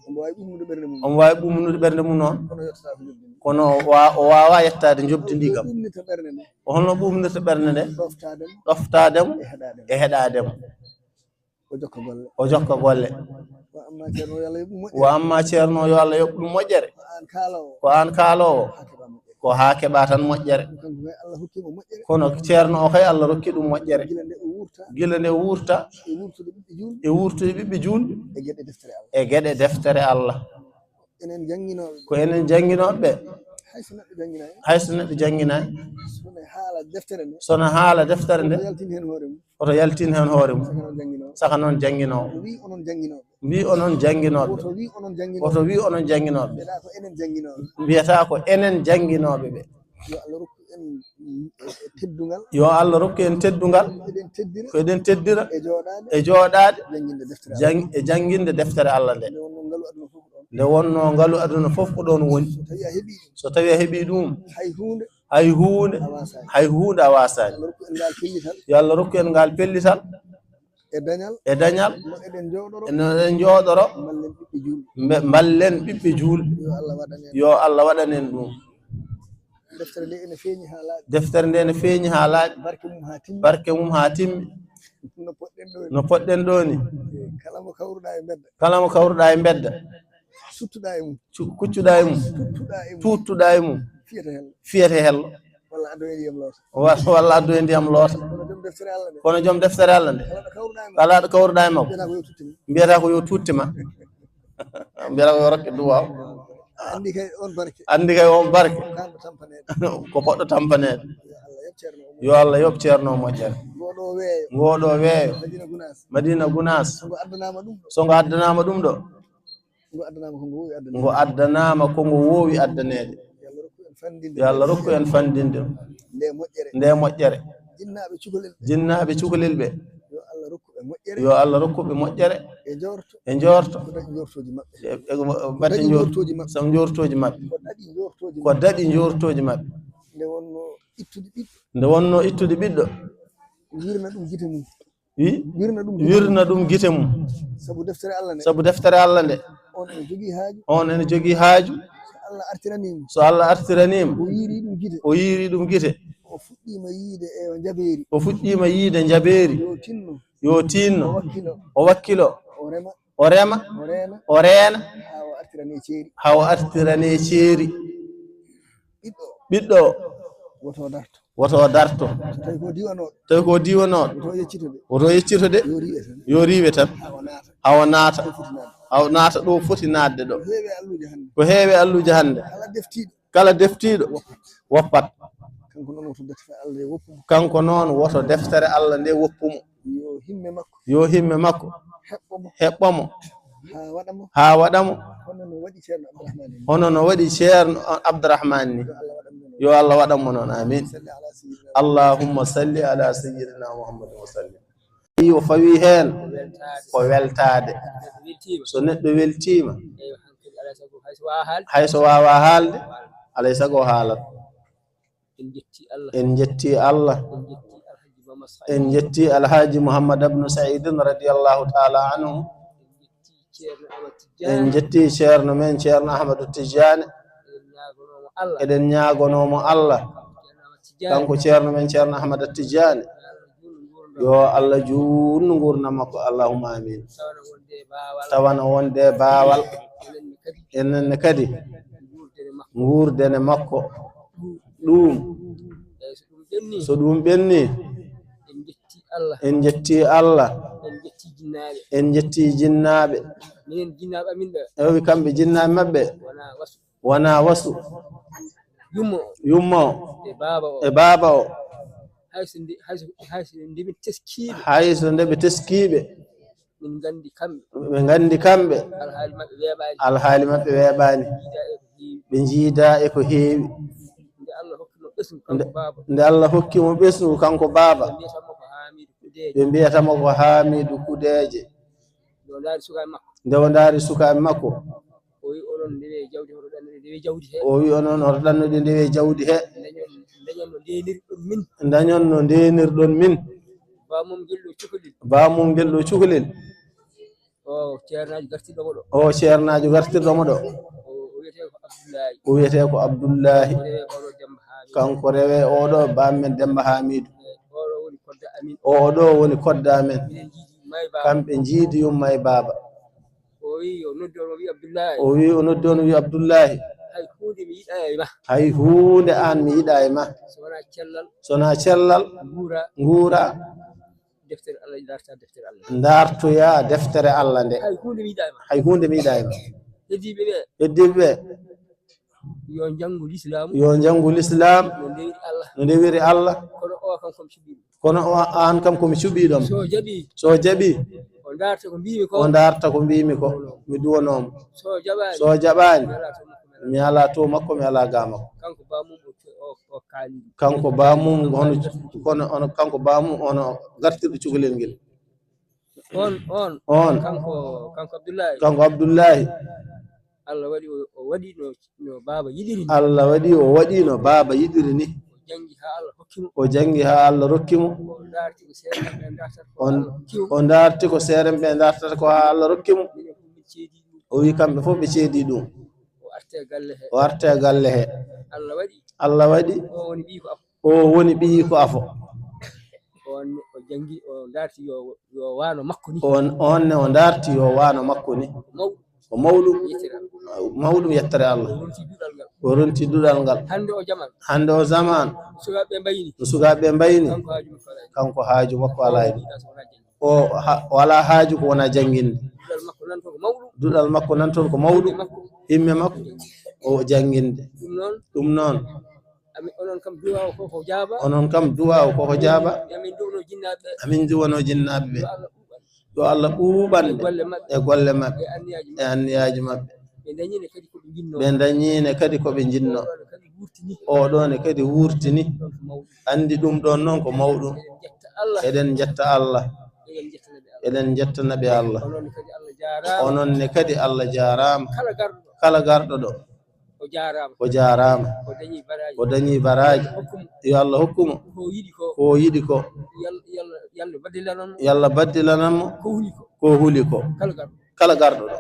Omo waawi ɓumnude ɓernde mum. Omo waawi ɓumnude ɓernde mum noon. Kono yettata ko yoɓde ndi. Kono o wa-, o waawaa yettaade njoɓdi ndi kam. Ko ɗum ɓumnirta ɓernde nde. O holno ɓumnirta ɓernde nde? Ɗoftaade mo. Ɗoftaade mo. E heɗaade mo. E heɗaade mo. O jokka golle. O jokka golle. Wa amma ceerno, yo Allah yoɓ ɗum moƴƴere. Wa amma ceerno, yo Allah yoɓ ɗum moƴƴere. Ko aan kaaloowo. Ko aan kaaloowo. Haa keɓaa moƴƴere. Ko haa keɓa tan moƴƴere. Kanko kay Allah hokki mo moƴƴere. Kono ceerno o kay Allah rokki ɗum moƴƴere. Gila nde o wurta. Gila nde o wurta. E wurtude ɓiɓɓe juulɓe. E wurtude ɓiɓɓe juulɓe. E geɗe deftere Allah. E geɗe deftere Allah. Enen jannginooɓe. Ko enen jannginooɓe ɓe. Hay so neɗɗo jannginaay. Hay so neɗɗo jannginaay. Sono haala deftere nde. Sono haala deftere nde. Ko yaltini heen hoore mum. Oto yaltin heen hoore mum. Saka noon jannginooɓe. Saka noon jannginooɓe. Mbi onon jannginooɓe. Mbi onon jannginooɓe. Woto wi onon jannginooɓe. Woto wi onon jannginooɓe. Mbiyataa ko enen jannginooɓe. Mbiyataa ko enen jannginooɓe ɓe. Yo Allah rokku en, mm, teddungal. Yo Allah rokku en teddungal. Eɗen teddira. Ko eɗen teddira. E jooɗaade. E jooɗaade. Jannginde deftere Allah. Jang-, e jannginde deftere Allah nde. Nde wonnoo ngalu aduna fof ko ɗoon. Nde wonnoo ngalu aduna fof ko ɗoon woni. So tawii a heɓii ɗum. So tawii a heɓii ɗum. Hay huunde. Hay huunde. A waasaani. Hay huunde a waasaani. Allah rokku en ngaal pellital. Yo Allah rokku en ngaal pellital. E dañal. E dañal. No eɗen njooɗoro. No eɗen njooɗoro. Mballen ɓiɓɓe juulɓe. Mbe-, mballen ɓiɓɓe juulɓe. Yo Allah waɗan en. Yo Allah waɗan en ɗum. Deftere nde ene feeñi haa laaɓi. Deftere nde ene feeñi haa laaɓi. Barke mum haa timmi. Barke mum haa timmi. No poɗɗen ɗo ni. No poɗɗen ɗo ni. Kala mo kawruɗaa e mbedda. Kala mo kawruɗaa e mbedda. Suttuɗaa e mum. Cu-, kuccuɗaa e mum. Tuttuɗaa e mum. Tuttuɗaa e mum. Fiyete hello. Fiyete hello. Walla addoye ndiyam loota. Wa-, walla addoye ndiyam loota. Kono joom deftere Allah nde. Kono joom deftere Allah nde. Kala ɗo kawruɗaa e makko. Kala ɗo kawruɗaa e makko. Mbiyata ko yo tutti ma. Mbiyata ko yo tutti ma. Mbiyata ko yo rokke duwaaw. Anndi kay on barke. Anndi kay on barke. Ko poɗɗo tampaneede. Ko poɗɗo tampaneede. Yo Allah yoɓ ceerno o moƴƴere. Yo Allah yoɓ ceerno o moƴƴere. Ngoɗo weeyo. Ngoɗo weeyo. Madina Gunaas. Madina Gunaas. So ngo addanaama ɗum ɗo. So ngo addanaama ɗum ɗo. Ngo addanaama ko ngo woowi addaneede. Ngo addanaama ko ngo woowi addaneede. Yo Allah rokku en fanndinde. Yo Allah rokku en fanndinde. Nde moƴƴere. Nde moƴƴere. Jinnaaɓe cukalel ɓe. Jinnaaɓe cukalel ɓe. Yo Allah rokku ɓe moƴƴere. Yo Allah rokku ɓe moƴƴere. E njoorto. E njoorto. Ko daɗi njoortooji maɓɓe. E, e, ko mbaɗde njoor-, njoortooji maɓɓe. Sam njoortooji maɓɓe. Ko daɗi njoortooji maɓɓe. Ko daɗi njoortooji maɓɓe. Nde wonnoo ittude ɓiɗɗo. Nde wonnoo ittude ɓiɗɗo. Wirna ɗum gite mum. Wi? Wirna ɗum gite mum. Wirna ɗum gite mum. Sabu deftere Allah nde. Sabu deftere Allah nde. On ene jogii haaju. On ene jogii haaju. So Allah artiranii mo. So Allah artiranii mo. O yiiri ɗum gite. O yiiri ɗum gite. O fuɗɗiima yiide e njabeeri. O fuɗɗiima yiide njabeeri. Yo tinno. Yo tinno. O wakkilo. O wakkilo. O rema. O rema. O reena. O reena. Haa o artirane ceeri. Haa o artirane ceeri. Ɓiɗɗo o. Ɓiɗɗo o. Woto darto. Woto darto. So tawi ko diwanooɗo. Tawi ko diwanooɗo. Woto yeccito de. Woto yeccito de. Yo riiwe tan. Yo riiwe tan. Haa o naata. Haa o naata. Ɗo foti naatde. Haa o naata ɗo foti naatde ɗo. Ko heewi alluuje hannde. Ko heewi alluuje hannde. Kala deftiiɗo. Kala deftiiɗo. Woppat. Woppat. Kanko noon woto deftere Allah nde woppu mo. Kanko noon woto deftere Allah nde woppu mo. Yo himme makko. Yo himme makko. Heɓɓo mo. Heɓɓo mo. Haa waɗa mo. Haa waɗa mo. Hono no waɗi Ceerno Abdourahmane ni. Hono no waɗi Ceerno Abdourahmane ni. Yo Allah waɗan mo noon. Yo Allah waɗan mo noon. Amin. Salli ala sayyidina. Allahumma salli ala sayyidina Muhammadin wa sallim. Tawi o fawii heen ko weltaade. Neɗɗo weltiima. So neɗɗo weltiima. Eewa, hankadi alaa e sago hay so waawaa haalde. Hay so waawaa haalde, alaa e sago o haalat. En njetti Allah. En njetti Allah. En njetti Alhaji Mama Saïd. En njetti Alhaji Mouhammad Abdou Saïd radiyallahu taala anhu. En njetti Ceerno Ahmad Tidiane. En njetti Ceerno men Ceerno Ahmadu Tidiane. Eɗen ñaagonoo mo Allah. Eɗen ñaagonoo mo Allah. Ceerno Ahmad Tidiane. Kanko Ceerno men Ceerno Ahmad Tidiane. Yo Allah juutnu nguurndam. Yo Allah juutnu nguurndam makko. Allahumma amin. Tawana wonde baawal. Tawana wonde baawal. Enen ne kadi. Enen ne kadi. Nguurdere makko. Nguurdere makko. Ɗum. Eeyi, so ɗum ɓenni. So ɗum ɓenni. En njetti Allah. En njetti Allah. En njetti jinnaaɓe. En njetti jinnaaɓe. Minen jinnaaɓe amin ɓe. Ewi kamɓe jinnaaɓe maɓɓe. Wonaa wasu. Wonaa wasu. Yumma o. Yumma o. E baaba o. E baaba o. Hay so nde, hay so, hay so nde ɓe teskiiɓe. Hay so nde ɓe teskiiɓe. Min nganndi kamɓe. Ɓe nganndi kamɓe. Alhaali maɓɓe weeɓaani. Alhaali maɓɓe weeɓaani. Ɓe njiidaa e ko heewi. Ɓe njiidaa e ko heewi. Nde Allah hokki mo ɓesngu kanko baaba. Nde, nde Allah hokki mo ɓesngu kanko baaba. Ɓe mbiyata mo ko Haamiidu Kudeeje. Ɓe mbiyata mo ko Haamiidu Kudeeje. Nde o ndaari sukaaɓe makko. Nde o ndaari sukaaɓe makko. O wi onon ndewe jawdi, hoto ɗannuɗe ndewe jawdi he. O wi onon hoto ɗannuɗe ndewe jawdi he. Dañon, dañon no ndeenirɗon min. Dañon no ndeenirɗon min. Baamum ngel ɗo cukalel. Baamum ngel ɗo cukalel. O ceernaajo gartirɗo mo ɗo. O ceernaajo gartirɗo mo ɗo. O, o wiyetee ko Abdullaahi. O wiyetee ko Abdullaahi. O rewe oɗo Demba Haamiidu. Kanko rewe oɗo baammen Demba Haamiidu. Eeyi, oɗo woni kodda amin. Oɗo woni kodda amen. Minen njiidi yumma e baaba. Kamɓe njiidi yumma e baaba. O wi o noddi on, o wi Abdullaahi. O wi o noddi on, o wi Abdullaahi. Hay huunde mi Yiɗa e ma. Hay huunde aan mi yiɗa e ma. So wonaa cellal. So wonaa cellal. Nguura. Nguura. Deftere Allah, ndarta deftere Allah. Ndartoya deftere Allah nde. Hay huunde mi yiɗa e ma. Hay huunde mi yiɗa e ma. Heddiiɓe ɓe. Heddiiɓe ɓe. Yo njanngu lislaam. Yo njanngu lislaam. No ndewiri Allah. No ndewiri Allah. Kono o kam ko mi suɓiiɗo. Kono o, aan kam ko mi suɓiiɗo. So jaɓi. So jaɓi. O ndarta ko mbiimi ko. O ndarta ko mbiimi ko. Mi duwanoo mo. So jaɓaani. So jaɓaani. Mi alaa to makko, mi alaa ga makko. Kanko baamum o, o, o kaali. Kanko baamum hono, kono, ono, kanko baamum ono gartirɗo cukalel ngel. On, on. On. Kanko, kanko Abdullahi. Kanko Abdullahi. Allah waɗi o, o waɗi no, no baaba yiɗiri ni. Allah waɗi o waɗi no baaba yiɗiri ni. O janngi haa Allah hokki mo. O janngi haa Allah rokki mo. O ndarti ko seerenɓe ndartata ko On, Allah hokki mo. O ndarti ko seerenɓe ndartata ko haa Allah rokki mo. Minen fof min ceedi ɗum. O wi kamɓe fof ɓe ceedi ɗum. O arte galle he. O arte galle he. Allah waɗi. Allah waɗi. O woni ɓiyi ko afo. O woni ɓiyi ko afo. On o janngi, o ndarti yo, yo wano makko ni. On, on ne o ndarti yo wano makko ni. Ko mawɗo. Ko mawɗo. Yettere Allah. Mawɗo yettere Allah. O ronti duɗal ngal. O ronti duɗal ngal. Hannde o jaman. Hannde o zaman. Sukaaɓe mbayni. No sukaaɓe mbayni. Kanko haaju makko alaa e ɗum. Kanko haaju makko alaa e ɗum. O ha-, o alaa haaju ko wona jannginde. Duɗal makko nan toon ko mawɗo. Duɗal makko nan toon ko mawɗo. Himme makko. Himme makko. O jannginde. Ɗum noon. Ɗum noon. Amin, onon kam duwaaw ko ko jaaba. Onon kam duwaaw ko ko jaaba. Amin duwano jinnaaɓe ɓe. Amin duwano jinnaaɓe ɓe. Yo Allah ɓuuɓan. Yo Allah ɓuuɓan ɓe. E golle maɓɓe. E golle maɓɓe. E anniyaaji maɓɓe. E anniyaaji maɓɓe. Ɓe dañiine kadi ko ɓe njinnoo. Ɓe dañiine kadi ko ɓe njinnoo. Oɗo ne kadi wurtini. Oɗo ne kadi wurtini. Ɗum ɗon ko mawɗum. Anndi ɗum ɗon noon ko mawɗum. Eɗen njetta Allah. Eɗen njetta Allah. Eɗen njetta naɓe Allah. Eɗen njetta naɓe Allah. Onon ne kadi Allah jaaraama. Onon ne kadi Allah jaaraama. Kala garɗo ɗo. Kala garɗo ɗo. O jaaraama. O jaaraama. O dañii baraaji. O dañii baraaji. Hokku mo. Yo Allah hokku mo. Ko o yiɗi ko. Ko o yiɗi ko. Yal-, yal-, Yalla baddilanan mo. Yalla baddilanan mo. Ko huli ko. Ko huli ko. Kala garɗo. Kala garɗo ɗo.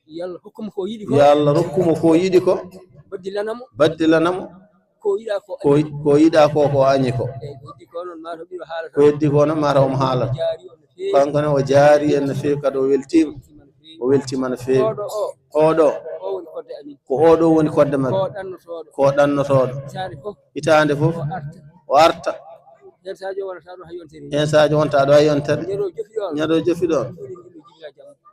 Yalla hokku mo ko o yiɗi ko. Yalla rokku mo ko o yiɗi ko. Baddilanan mo. Baddilanan mo. Ko yiɗa ko. Ko, ko yiɗa ko, ko añi ko. Eyi, ko heddi ko noon, mataw ɓiɗo haalata. Ko heddi ko noon, mataw omo haalata. Jaari on no feewi. Kanko ne o jaari en no feewi, kadi o weltiima. O weltiima no feewi. Oɗo o. Oɗo. O woni kodde amin. Ko oɗo woni kodde men. Ko ɗannotooɗo. Ko ɗannotooɗo. Hitaande fof. Hitaande fof. O arta. O arta. Heen Sadio wonata ɗo hay yontere. Heen Sadio wonata ɗo hay yontere. Ñande o jofi ɗon.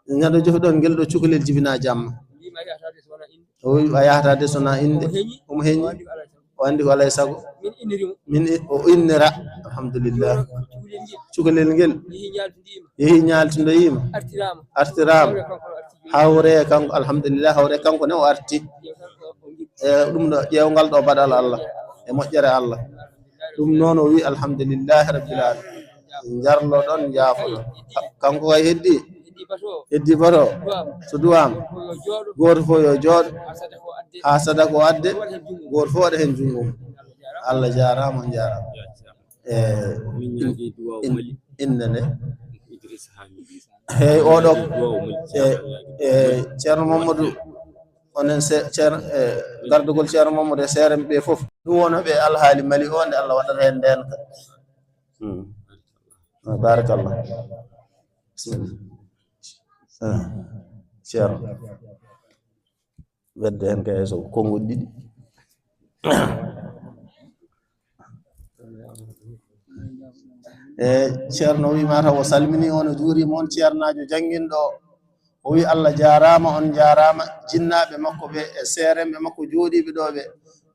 Ñande o jofi ɗon. Cukalel ngel ɗo jibina jamma. Ñande o jofi ɗon ngel ɗo cukalel jibina jamma. Mbima yahata de so wona inde. O wi a yahata de so wona inde. Omo heñi. Omo heñi. O anndi ko alaa e sago. O anndi ko alaa e sago. Min inniri mo. Min i-, o innira. Alhamdulillah. Cukalel ngel. Cukalel ngel. Yehi ñaaltindiima. Yehi ñaaltindoyiima. Artiraama. Artiraama. Hawre kanko arti. Hawre kanko, alhamdulillah, hawre kanko ne o arti. Yehi kanko o njiɗi. E ɗum ɗo, ƴeewngal ɗo baɗal Allah. E moƴƴere Allah. Ɗum noon o wi, "Alhamdulillahi Rabbil Alamin." Njarloɗon, njaafoɗon. Kanko kay heddi? Heddi bato? So duwaama. Gooto fof yo jooɗo. Haa sadaka o adde. Gooto fof waɗa heen junngo mum. Allah jaaraama, on njaaraama. E, in-, in-, innde nde? Hey, oɗo, e, e, Ceerno Mamadou, onen se-, Ceerno, e, gardugol Ceerno Mamadou e seere ɓe fof. Ɗum wonooɓe alhaali Mali o, nde Allah waɗata heen ndeenka. Hmm. Ah, barakallah. Bismillah. Ah, Ceerno. Wedde heen kay so konguɗi ɗiɗi. E, Ceerno wi mataw o salmini, on o juurima, on ceernaajo jannginɗo. O wi Allah jaaraama, on njaaraama. Jinnaaɓe makko ɓe e seerenɓe makko jooɗiiɓe ɗo ɓe,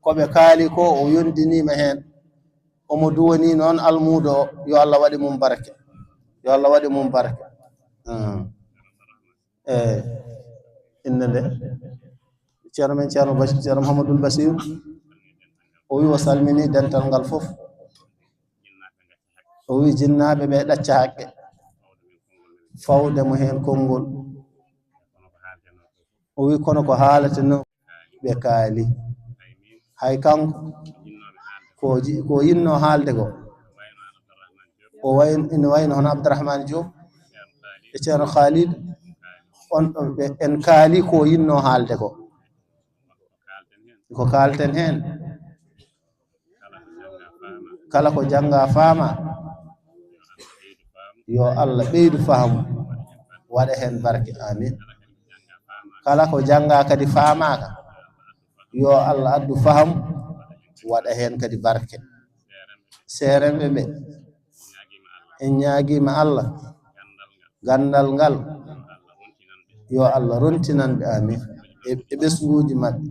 ko ɓe kaali ko, o yondiniima heen. Omo duwanii noon almuudo o, yo Allah waɗi mum barke. Yo Allah waɗi mum barke. Hmm. E, innde nde? Ceerno men, Ceerno Bas-, Ceerno Mouhamadoul Bassirou. O wi o salmini dental ngal fof. O wi jinnaaɓe ɓe ɗacca haqqe. Fawde mo heen konngol. O wi kono ko haalate noon ɓe kaali. Hay kanko ko ji-, ko yinnoo haalde ko. O way-, ene wayno hono Abdourahmane Diop e Ceerno Khalid. On ɗo ɓe, en kaali ko yinnoo haalde ko. Ko kaalten heen. Kala ko jannga faama, yo Allah ɓeydu faamu, waɗa heen barke. Amin. Kala ko jannga kadi faamaaka, Yo Allah addu faham, waɗa heen kadi barke. Seerenɓe ɓe, en ñaagiima Allah, ganndal ngal, yo Allah rontinan ɓe, amin, e, e ɓesnguuji maɓɓe.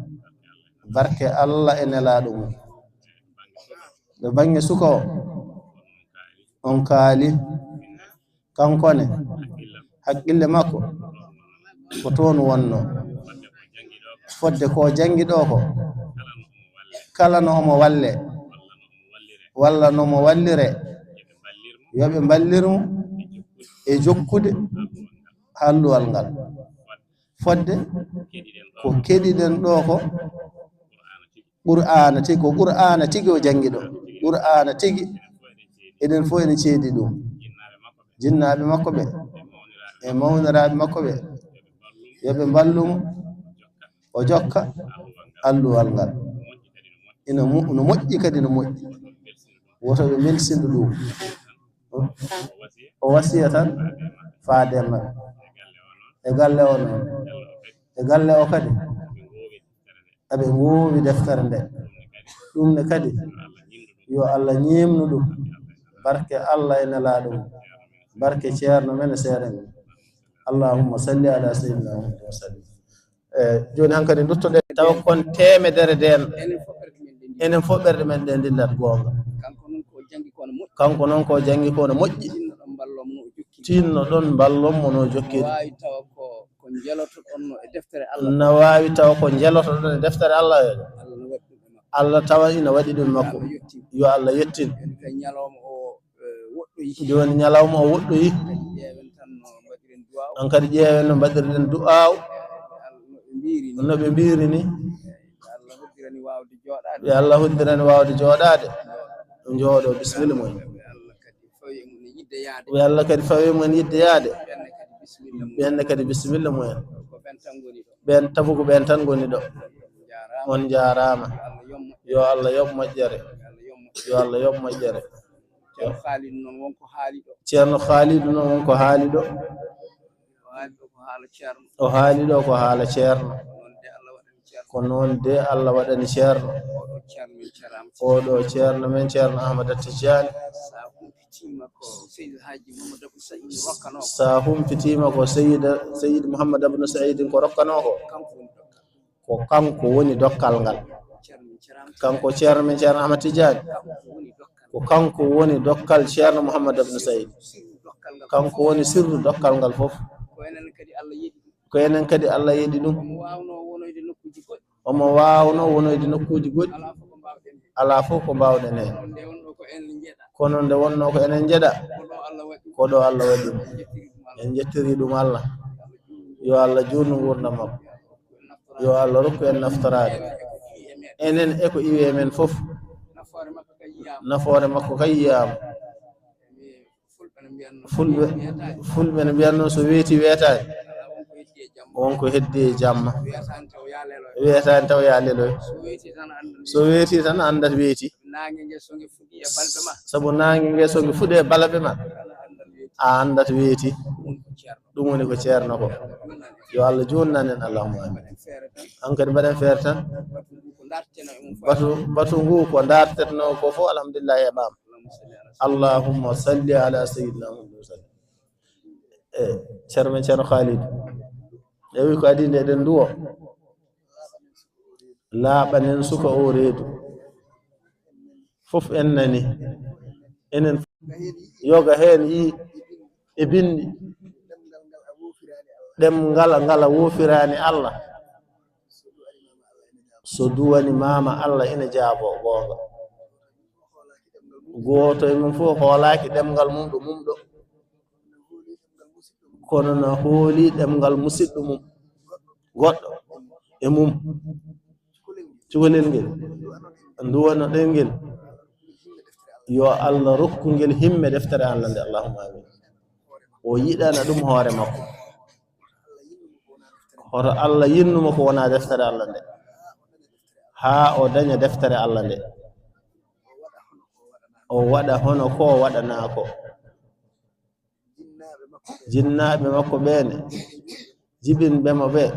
Barke Allah e nelaaɗo mum. Ɗo bannge suka o, on kaali, kanko ne, haqqille makko ko toon wonno. Fodde ko janngi ɗo ko, kala no omo walle, walla no mo wallire, yo ɓe mballir mo e jokkude halluwal ngal. Fodde ko keɗiɗen ɗo ko Qur'aana tigi, ko Qur'aana tigi o janngi ɗo. Qur'aana tigi. Eɗen fof ene ceedi ɗum. Jinnaaɓe makko ɓe e mawniraaɓe makko ɓe, yo ɓe mballu mo, o jokka alluwal ngal. Ina mo-, no moƴƴi kadi no moƴƴi. Woto ɓe mbelsindu ɗum. O wasiya tan faade e maɓɓe. E galle o noon. E galle o kadi. Eɓe ngoowi deftere nde. Ɗum ne kadi, yo Allah ñeemnu ɗum. Barke Allah e nelaaɗo mum. Barke ceerno men e seeɗa men. Allahumma salli ala sayyidina Muhammad wa sallim. E, jooni hankadi nduttoɗen tawa kon teemedere ndeen. Enen fof ɓerɗe men ɗe ndillat goonga. Kanko noon ko janngi ko no moƴƴi. Kanko noon ko janngi ko no moƴƴi. Tinno ɗon mballon mo no jokkiri. Tinno ɗon mballon mo no jokkiri. No waawi tawa ko, ko njelotoɗon no e deftere Allah. No waawi tawa ko njelotoɗon e deftere Allah. Allah no waɗi ɗum e makko. Allah tawa ina waɗi ɗum e makko. Yo Allah yettin. Yo Allah yettin. Ɓen kay ñalawma o, eh, woɗɗoyi. Jooni ñalawma o woɗɗoyi. Ƴeewen tan no mbaɗiren du'aaw. On kadi ƴeewen no mbaɗirɗen du'aaw. Allah no ɓe mbiiri ni. No ɓe mbiiri ni. Allah hoddirani waawde jooɗaade. Ɓe Allah hoddirani waawde jooɗaade. Jooɗo, bisimilla moon. Ɓe Allah kadi fawi e mum en yidde yaade. Ɓe Allah kadi fawi e mum en yidde yaade. Ɓenne kadi bisimilla mum en. Ɓenne kadi bisimilla mum en. Ko ɓen tan ngoni ɗo. Ɓen tabu ko ɓen tan ngoni ɗo. On njaaraama. On njaaraama. Yo Allah yoɓ moƴƴere. Yo Allah yoɓ moƴƴere. Yo Allah yoɓ moƴƴere. Ceerno Khalidou noon won ko haali ɗo. Ceerno Khalidou noon won ko haali ɗo. O haali ɗo ko haala ceerno. O haali ɗo ko haala ceerno. Noon de Allah waɗani ceerno. Ko noon de Allah waɗani ceerno. Oɗo ceerno men Ceerno Amadou. Oɗo ceerno men Ceerno Ahmada Tijani. Sa humpitiima ko Seydi Haaji Mamadou Abdou Saïd rokkanoo ko. Sa humpitiima ko Seydi, Seydi Mouhamadou Abdou Saïd ko rokkanoo ko. Kanko woni dokkal. Ko kanko woni dokkal ngal. Kanko ceerno men Ceerno Ahmad Tidiane. Ko kanko woni dokkal Ceerno Mouhamadou Abdou Saïd. Kanko woni sirru dokkal ngal fof. Ko enen kadi Allah yeɗi ɗum. Ko enen kadi Allah yeɗi ɗum. Omo waawnoo wonoyde nokkuuji goɗɗi. Omo waawnoo wonoyde nokkuuji goɗɗi. Alaa fof ko mbaawɗen heen. Alaa fof ko mbaawɗen heen. Kono nde wonnoo ko enen njeɗa. Kono nde wonnoo ko enen njeɗa. Ko ɗo Allah waɗi ɗum. Ko ɗo Allah waɗi ɗum. En njettiri ɗum Allah. Yo Allah juutnu nguurndam makko. Yo Allah rokku en naftoraade. Enen e ko iwi e men fof. Nafoore makko kay yiyaama. Fulɓe, Fulɓe no mbiyatnoo so weetii weetaani. Won ko heddi e jamma. Wiyataani taw yaa leloy. So weetii tan anndat weetii. Sabu naange ngee so nge fuɗii e balɓe ma. A anndat weetii. Ɗum woni ko ceerno ko. Yo Allah juutnan en, Allahumma amin. Hankadi mbaɗen feere tan. Batu, batu ngu ko ndaartetnoo ko fof, alhamdulillahi, heɓaama. Allahumma salli ala sayyidina Muhammad wa sallim. E, ceerno men Ceerno Khalid. E wi ko adii nde eɗen nduwo. Laaɓanen suka o reedu. Fof en nani. Enen yoga heen yii e binndi. Ɗemngal ngal a woofiraani Allah. So duwani maama Allah ina jaabo goonga. Gooto e mum fof hoolaaki ɗemngal mum ɗo mum ɗo. Kono na hooli ɗemngal musidɗo mum. Goɗɗo e mum. Cukalel ngel. Nduwano ɗen ngel. Yo Allah rokku ngel himme deftere Allah nde. Allahumma amin. O yiɗana ɗum hoore makko. Hoto Allah yiɗnu mo ko wonaa deftere Allah nde. Haa o daña deftere Allah nde. O waɗa hono ko waɗanaa ko. Jinnaaɓe makko ɓee ne, jibinɓe mo ɓee,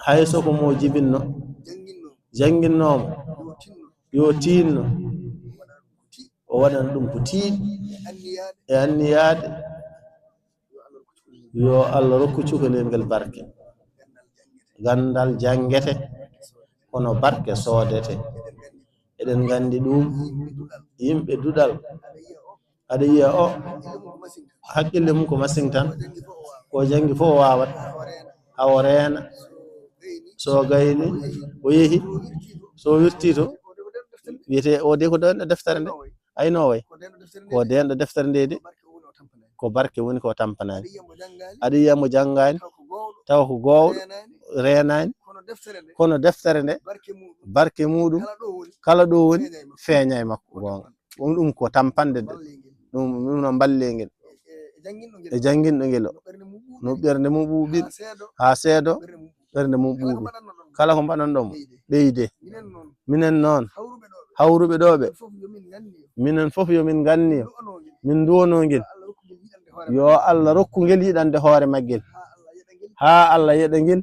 Hay so ko mo jibinno, jannginnoomo, yo tinno, o waɗana ɗum ko tiiɗi e anniyaade, yo Allah rokku cukalel ngel barke. Ganndal janngete, kono barke soodete. Eɗen nganndi ɗum, yimɓe duɗal. Aɗa yiya o, hakkille mum ko masing tan, ko janngi fof o waawat, hawo reena. So gayni, o yehi, so wirti to, wiyete o de ko denɗo deftere nde, ayno way, ko denɗo deftere nde de, ko barke woni ko tampanani. Aɗa yiya mo janngaani, tawa ko goowɗo, reenaani, kono deftere nde, barke muɗum, kala ɗo woni, feeña e makko. Goonga. Ɗum, ɗum ko tampande de. Ɗum, ɗum no mballe ngel. E jannginɗo ngel o. No ɓernde mum ɓuuɓi. Haa seedo, ɓernde mum ɓuuɓi. Kala ko mbaɗanɗon mo, ɓeyde. Minen noon, hawruɓe ɗo ɓe. Minen fof yo min nganniyo. Min duwono ngel. Yo Allah rokku ngel yiɗande hoore maggel. Haa Allah yeɗa ngel.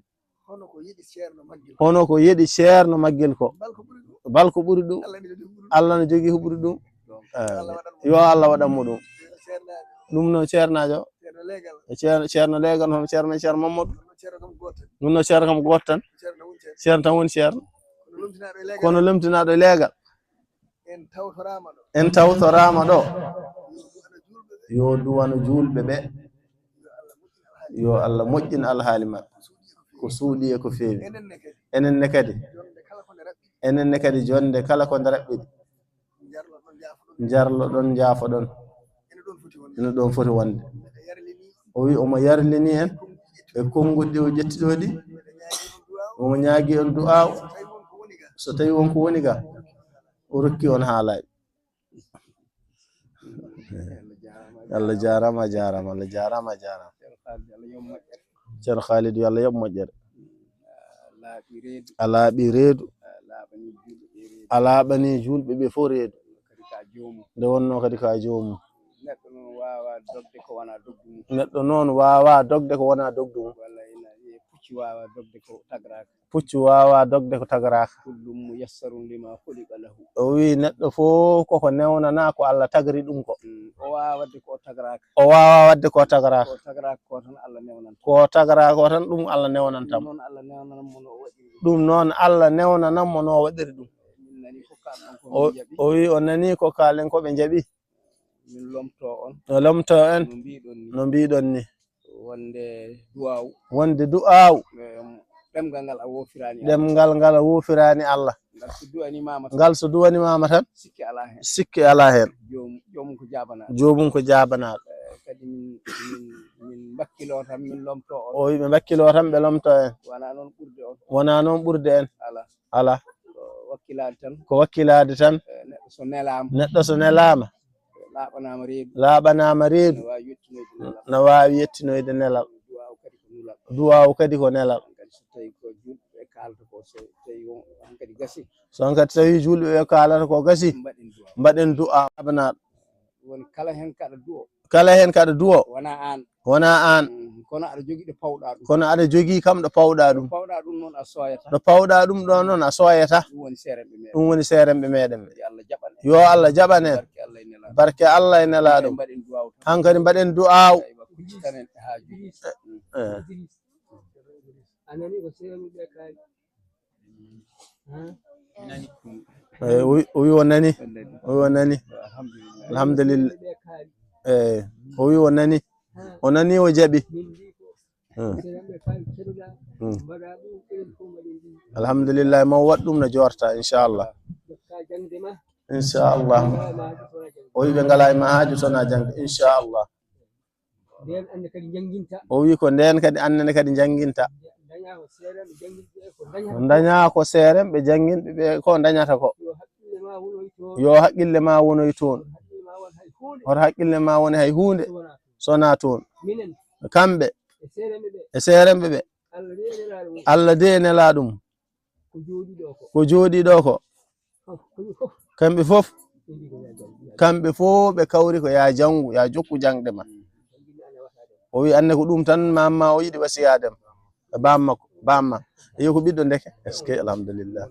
Hono ko yeɗi ceerno maggel ko. Bal ko ɓuri ɗum. Allah ne jogii ko ɓuri ɗum. Eh, yo Allah waɗan mo ɗum. Ɗum noon ceernaajo. E ceer-, ceerno leegal, hono ceerno, ceerno Mamadou. Ɗum noon ceerno kam gooto tan. Ceerno tan woni ceerno. Kono lomtinaaɗo e leegal. En tawtoraama ɗo. Yo duwano juulɓe ɓe. Yo Allah moƴƴin alhaali maɓɓe. Ko suuɗi e ko feewi. Enen ne kadi. Enen ne kadi, jonde kala ko nde raɓɓiɗi. Njarloɗon, njaafoɗon. Ene ɗon foti wonde. O wi omo yarlini en e konnguɗi o ƴetti ɗo ɗi. Omo ñaagi on du'aaw. So tawi won ko woni ga, o rokki on haalaaji. Allah jaaraama, a jaaraama, Allah jaaraama, a jaaraama. Ceerno Khalid, yo Allah yoɓ moƴƴere. A laaɓi reedu. A laaɓani juulɓe ɓe fof reedu. Nde wonno kadi ko a joomum. Neɗɗo noon waawaa dogde ko wonaa dogdu mum. Neɗɗo noon waawaa dogde ko wonaa dogdu mum. Walla ina wiyee puccu waawaa dogde ko tagraaka. Puccu waawaa dogde ko tagraaka. Kullum muyassarun lima khuliqa lahu. O wi neɗɗo fof koko newnanaa ko Allah tagri ɗum ko. Mm, o waawaa waɗde ko o tagraaka. O waawaa waɗde ko tagraaka. Ko tagraaka ko tan Allah newnanta. Ko tagraaka ko tan ɗum Allah newnanta mo. Ɗum noon Allah newnanam mo no o waɗiri ɗum. Ɗum noon Allah newnanan mo no o waɗiri ɗum. Min nani ko kaalɗon ko min njaɓi. O wi o nani ko kaalen ko ɓe njaɓi. Min lomto on. O lomto en. No mbiɗon ni. No mbiɗon ni. Wonde du'aaw. Wonde du'aaw. Em, ɗemngal ngal a woofiraani Allah. Ɗemngal ngal a woofiraani Allah. Ngal so du'animaama tan. Ngal so du'animaama tan. Sikke alaa heen. Sikke alaa heen. Joom-, joomum ko jaabanaaɗo. Joomum ko jaabanaaɗo. Eh, kadi min, min, min mbakkiloo tan, min lomto on. O wi ɓe mbakkiloo tan, ɓe lomto en. Wonaa noon ɓurde on. Wonaa noon ɓurde en. Alaa. Alaa. Ko wakkilaade tan. Ko wakkilaade tan. Eh, neɗɗo so nelaama. Neɗɗo so nelaama. Laaɓanaama reedu. Laaɓanaama reedu. No waawi yettinoyde nelal. No waawi yettinoyde nelal. Du'aaw kadi ko nulal. Du'aaw kadi ko nelal. Hankadi so tawi ko juulɓe ɓe kaalata ko, so tawi on hankadi gasi. So hankadi tawi juulɓe ɓe kaalata ko gasi. Mbaɗen du'aaw. Mbaɗen du'aaw. Laaɓanaaɗo. Woni kala heen kaɗa du'o. Kala heen kaɗa du'o. Wonaa aan. Wonaa aan. Mm, kono aɗa jogii ɗo pawɗaa ɗum. Kono aɗa jogii kam ɗo pawɗaa ɗum. Ɗo pawɗaa ɗum noon a sooyataa. Ɗo pawɗaa ɗum ɗo noon a sooyataa. Ɗum woni seeremɓe meeɗen. Ɗum woni seeremɓe meeɗen ɓe. Yo Allah jaɓan en. Yo Allah jaɓan en. Barke Allah e nelaaɗo. Barke Allah e nelaaɗo. Hankadi mbaɗen du'aaw tan. Hankadi mbaɗen du'aaw. Aywa, kuccitanen e haajuuji. Eh. A nani ko seeremɓe ɓe kaali. Eh, o wi, o wi o nani. O wi o nani. Alhamdulillah. Alhamdulillah. Eh, o wi o nani. O nani, o jaɓi. Hmm. Hmm. Alhamdulillah, ma o waɗ ɗum no joorta, inchallah. Inchallah. O wi ɓe ngalaa e ma haaju so wonaa jaŋde, inchallah. Ndeen annde kadi njannginta. O wi ko ndeen kadi annde nde kadi njannginta. Ndañaa ko seeremɓe jannginɓe ɓe ko ndañata. Ndañaa ko seeremɓe jannginɓe ɓe ko ndañata ko. Yo haqqille ma wonoy toon. Yo haqqille ma wonoy toon. Hoto haqqille ma won hay huunde. Hoto haqqille ma woni hay huunde. So wonaa toon. So wonaa toon. Minen. Kamɓe. E seeremɓe ɓe. E seeremɓe ɓe. Allah de e nelaaɗo mum. Allah de e nelaaɗo mum. Ko jooɗii ɗo ko. Ko jooɗii ɗo ko. Fof, kamɓe fof. Kamɓe fof. Kamɓe fof ɓe kawri ko yaa janngu, yaa jokku jaŋde ma. O wi, anne ko ɗum tan, maam ma o yiɗi wasiyaade ma. E baam makko. Bamma. Yo ko ɓiɗɗo ndeke. Est-ce que? Alhamdulillah.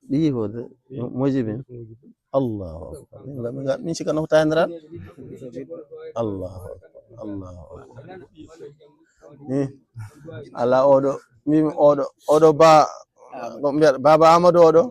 Ɓiyi ko de, mojibi. Allahu akbar. Min ga-, min ga-, min sikka no ko tayndiral. Allahu akbar. Allahu akbar. Eh. Ala oɗo, min oɗo, oɗo ba, ko mbiyata Baba Amadou oɗo.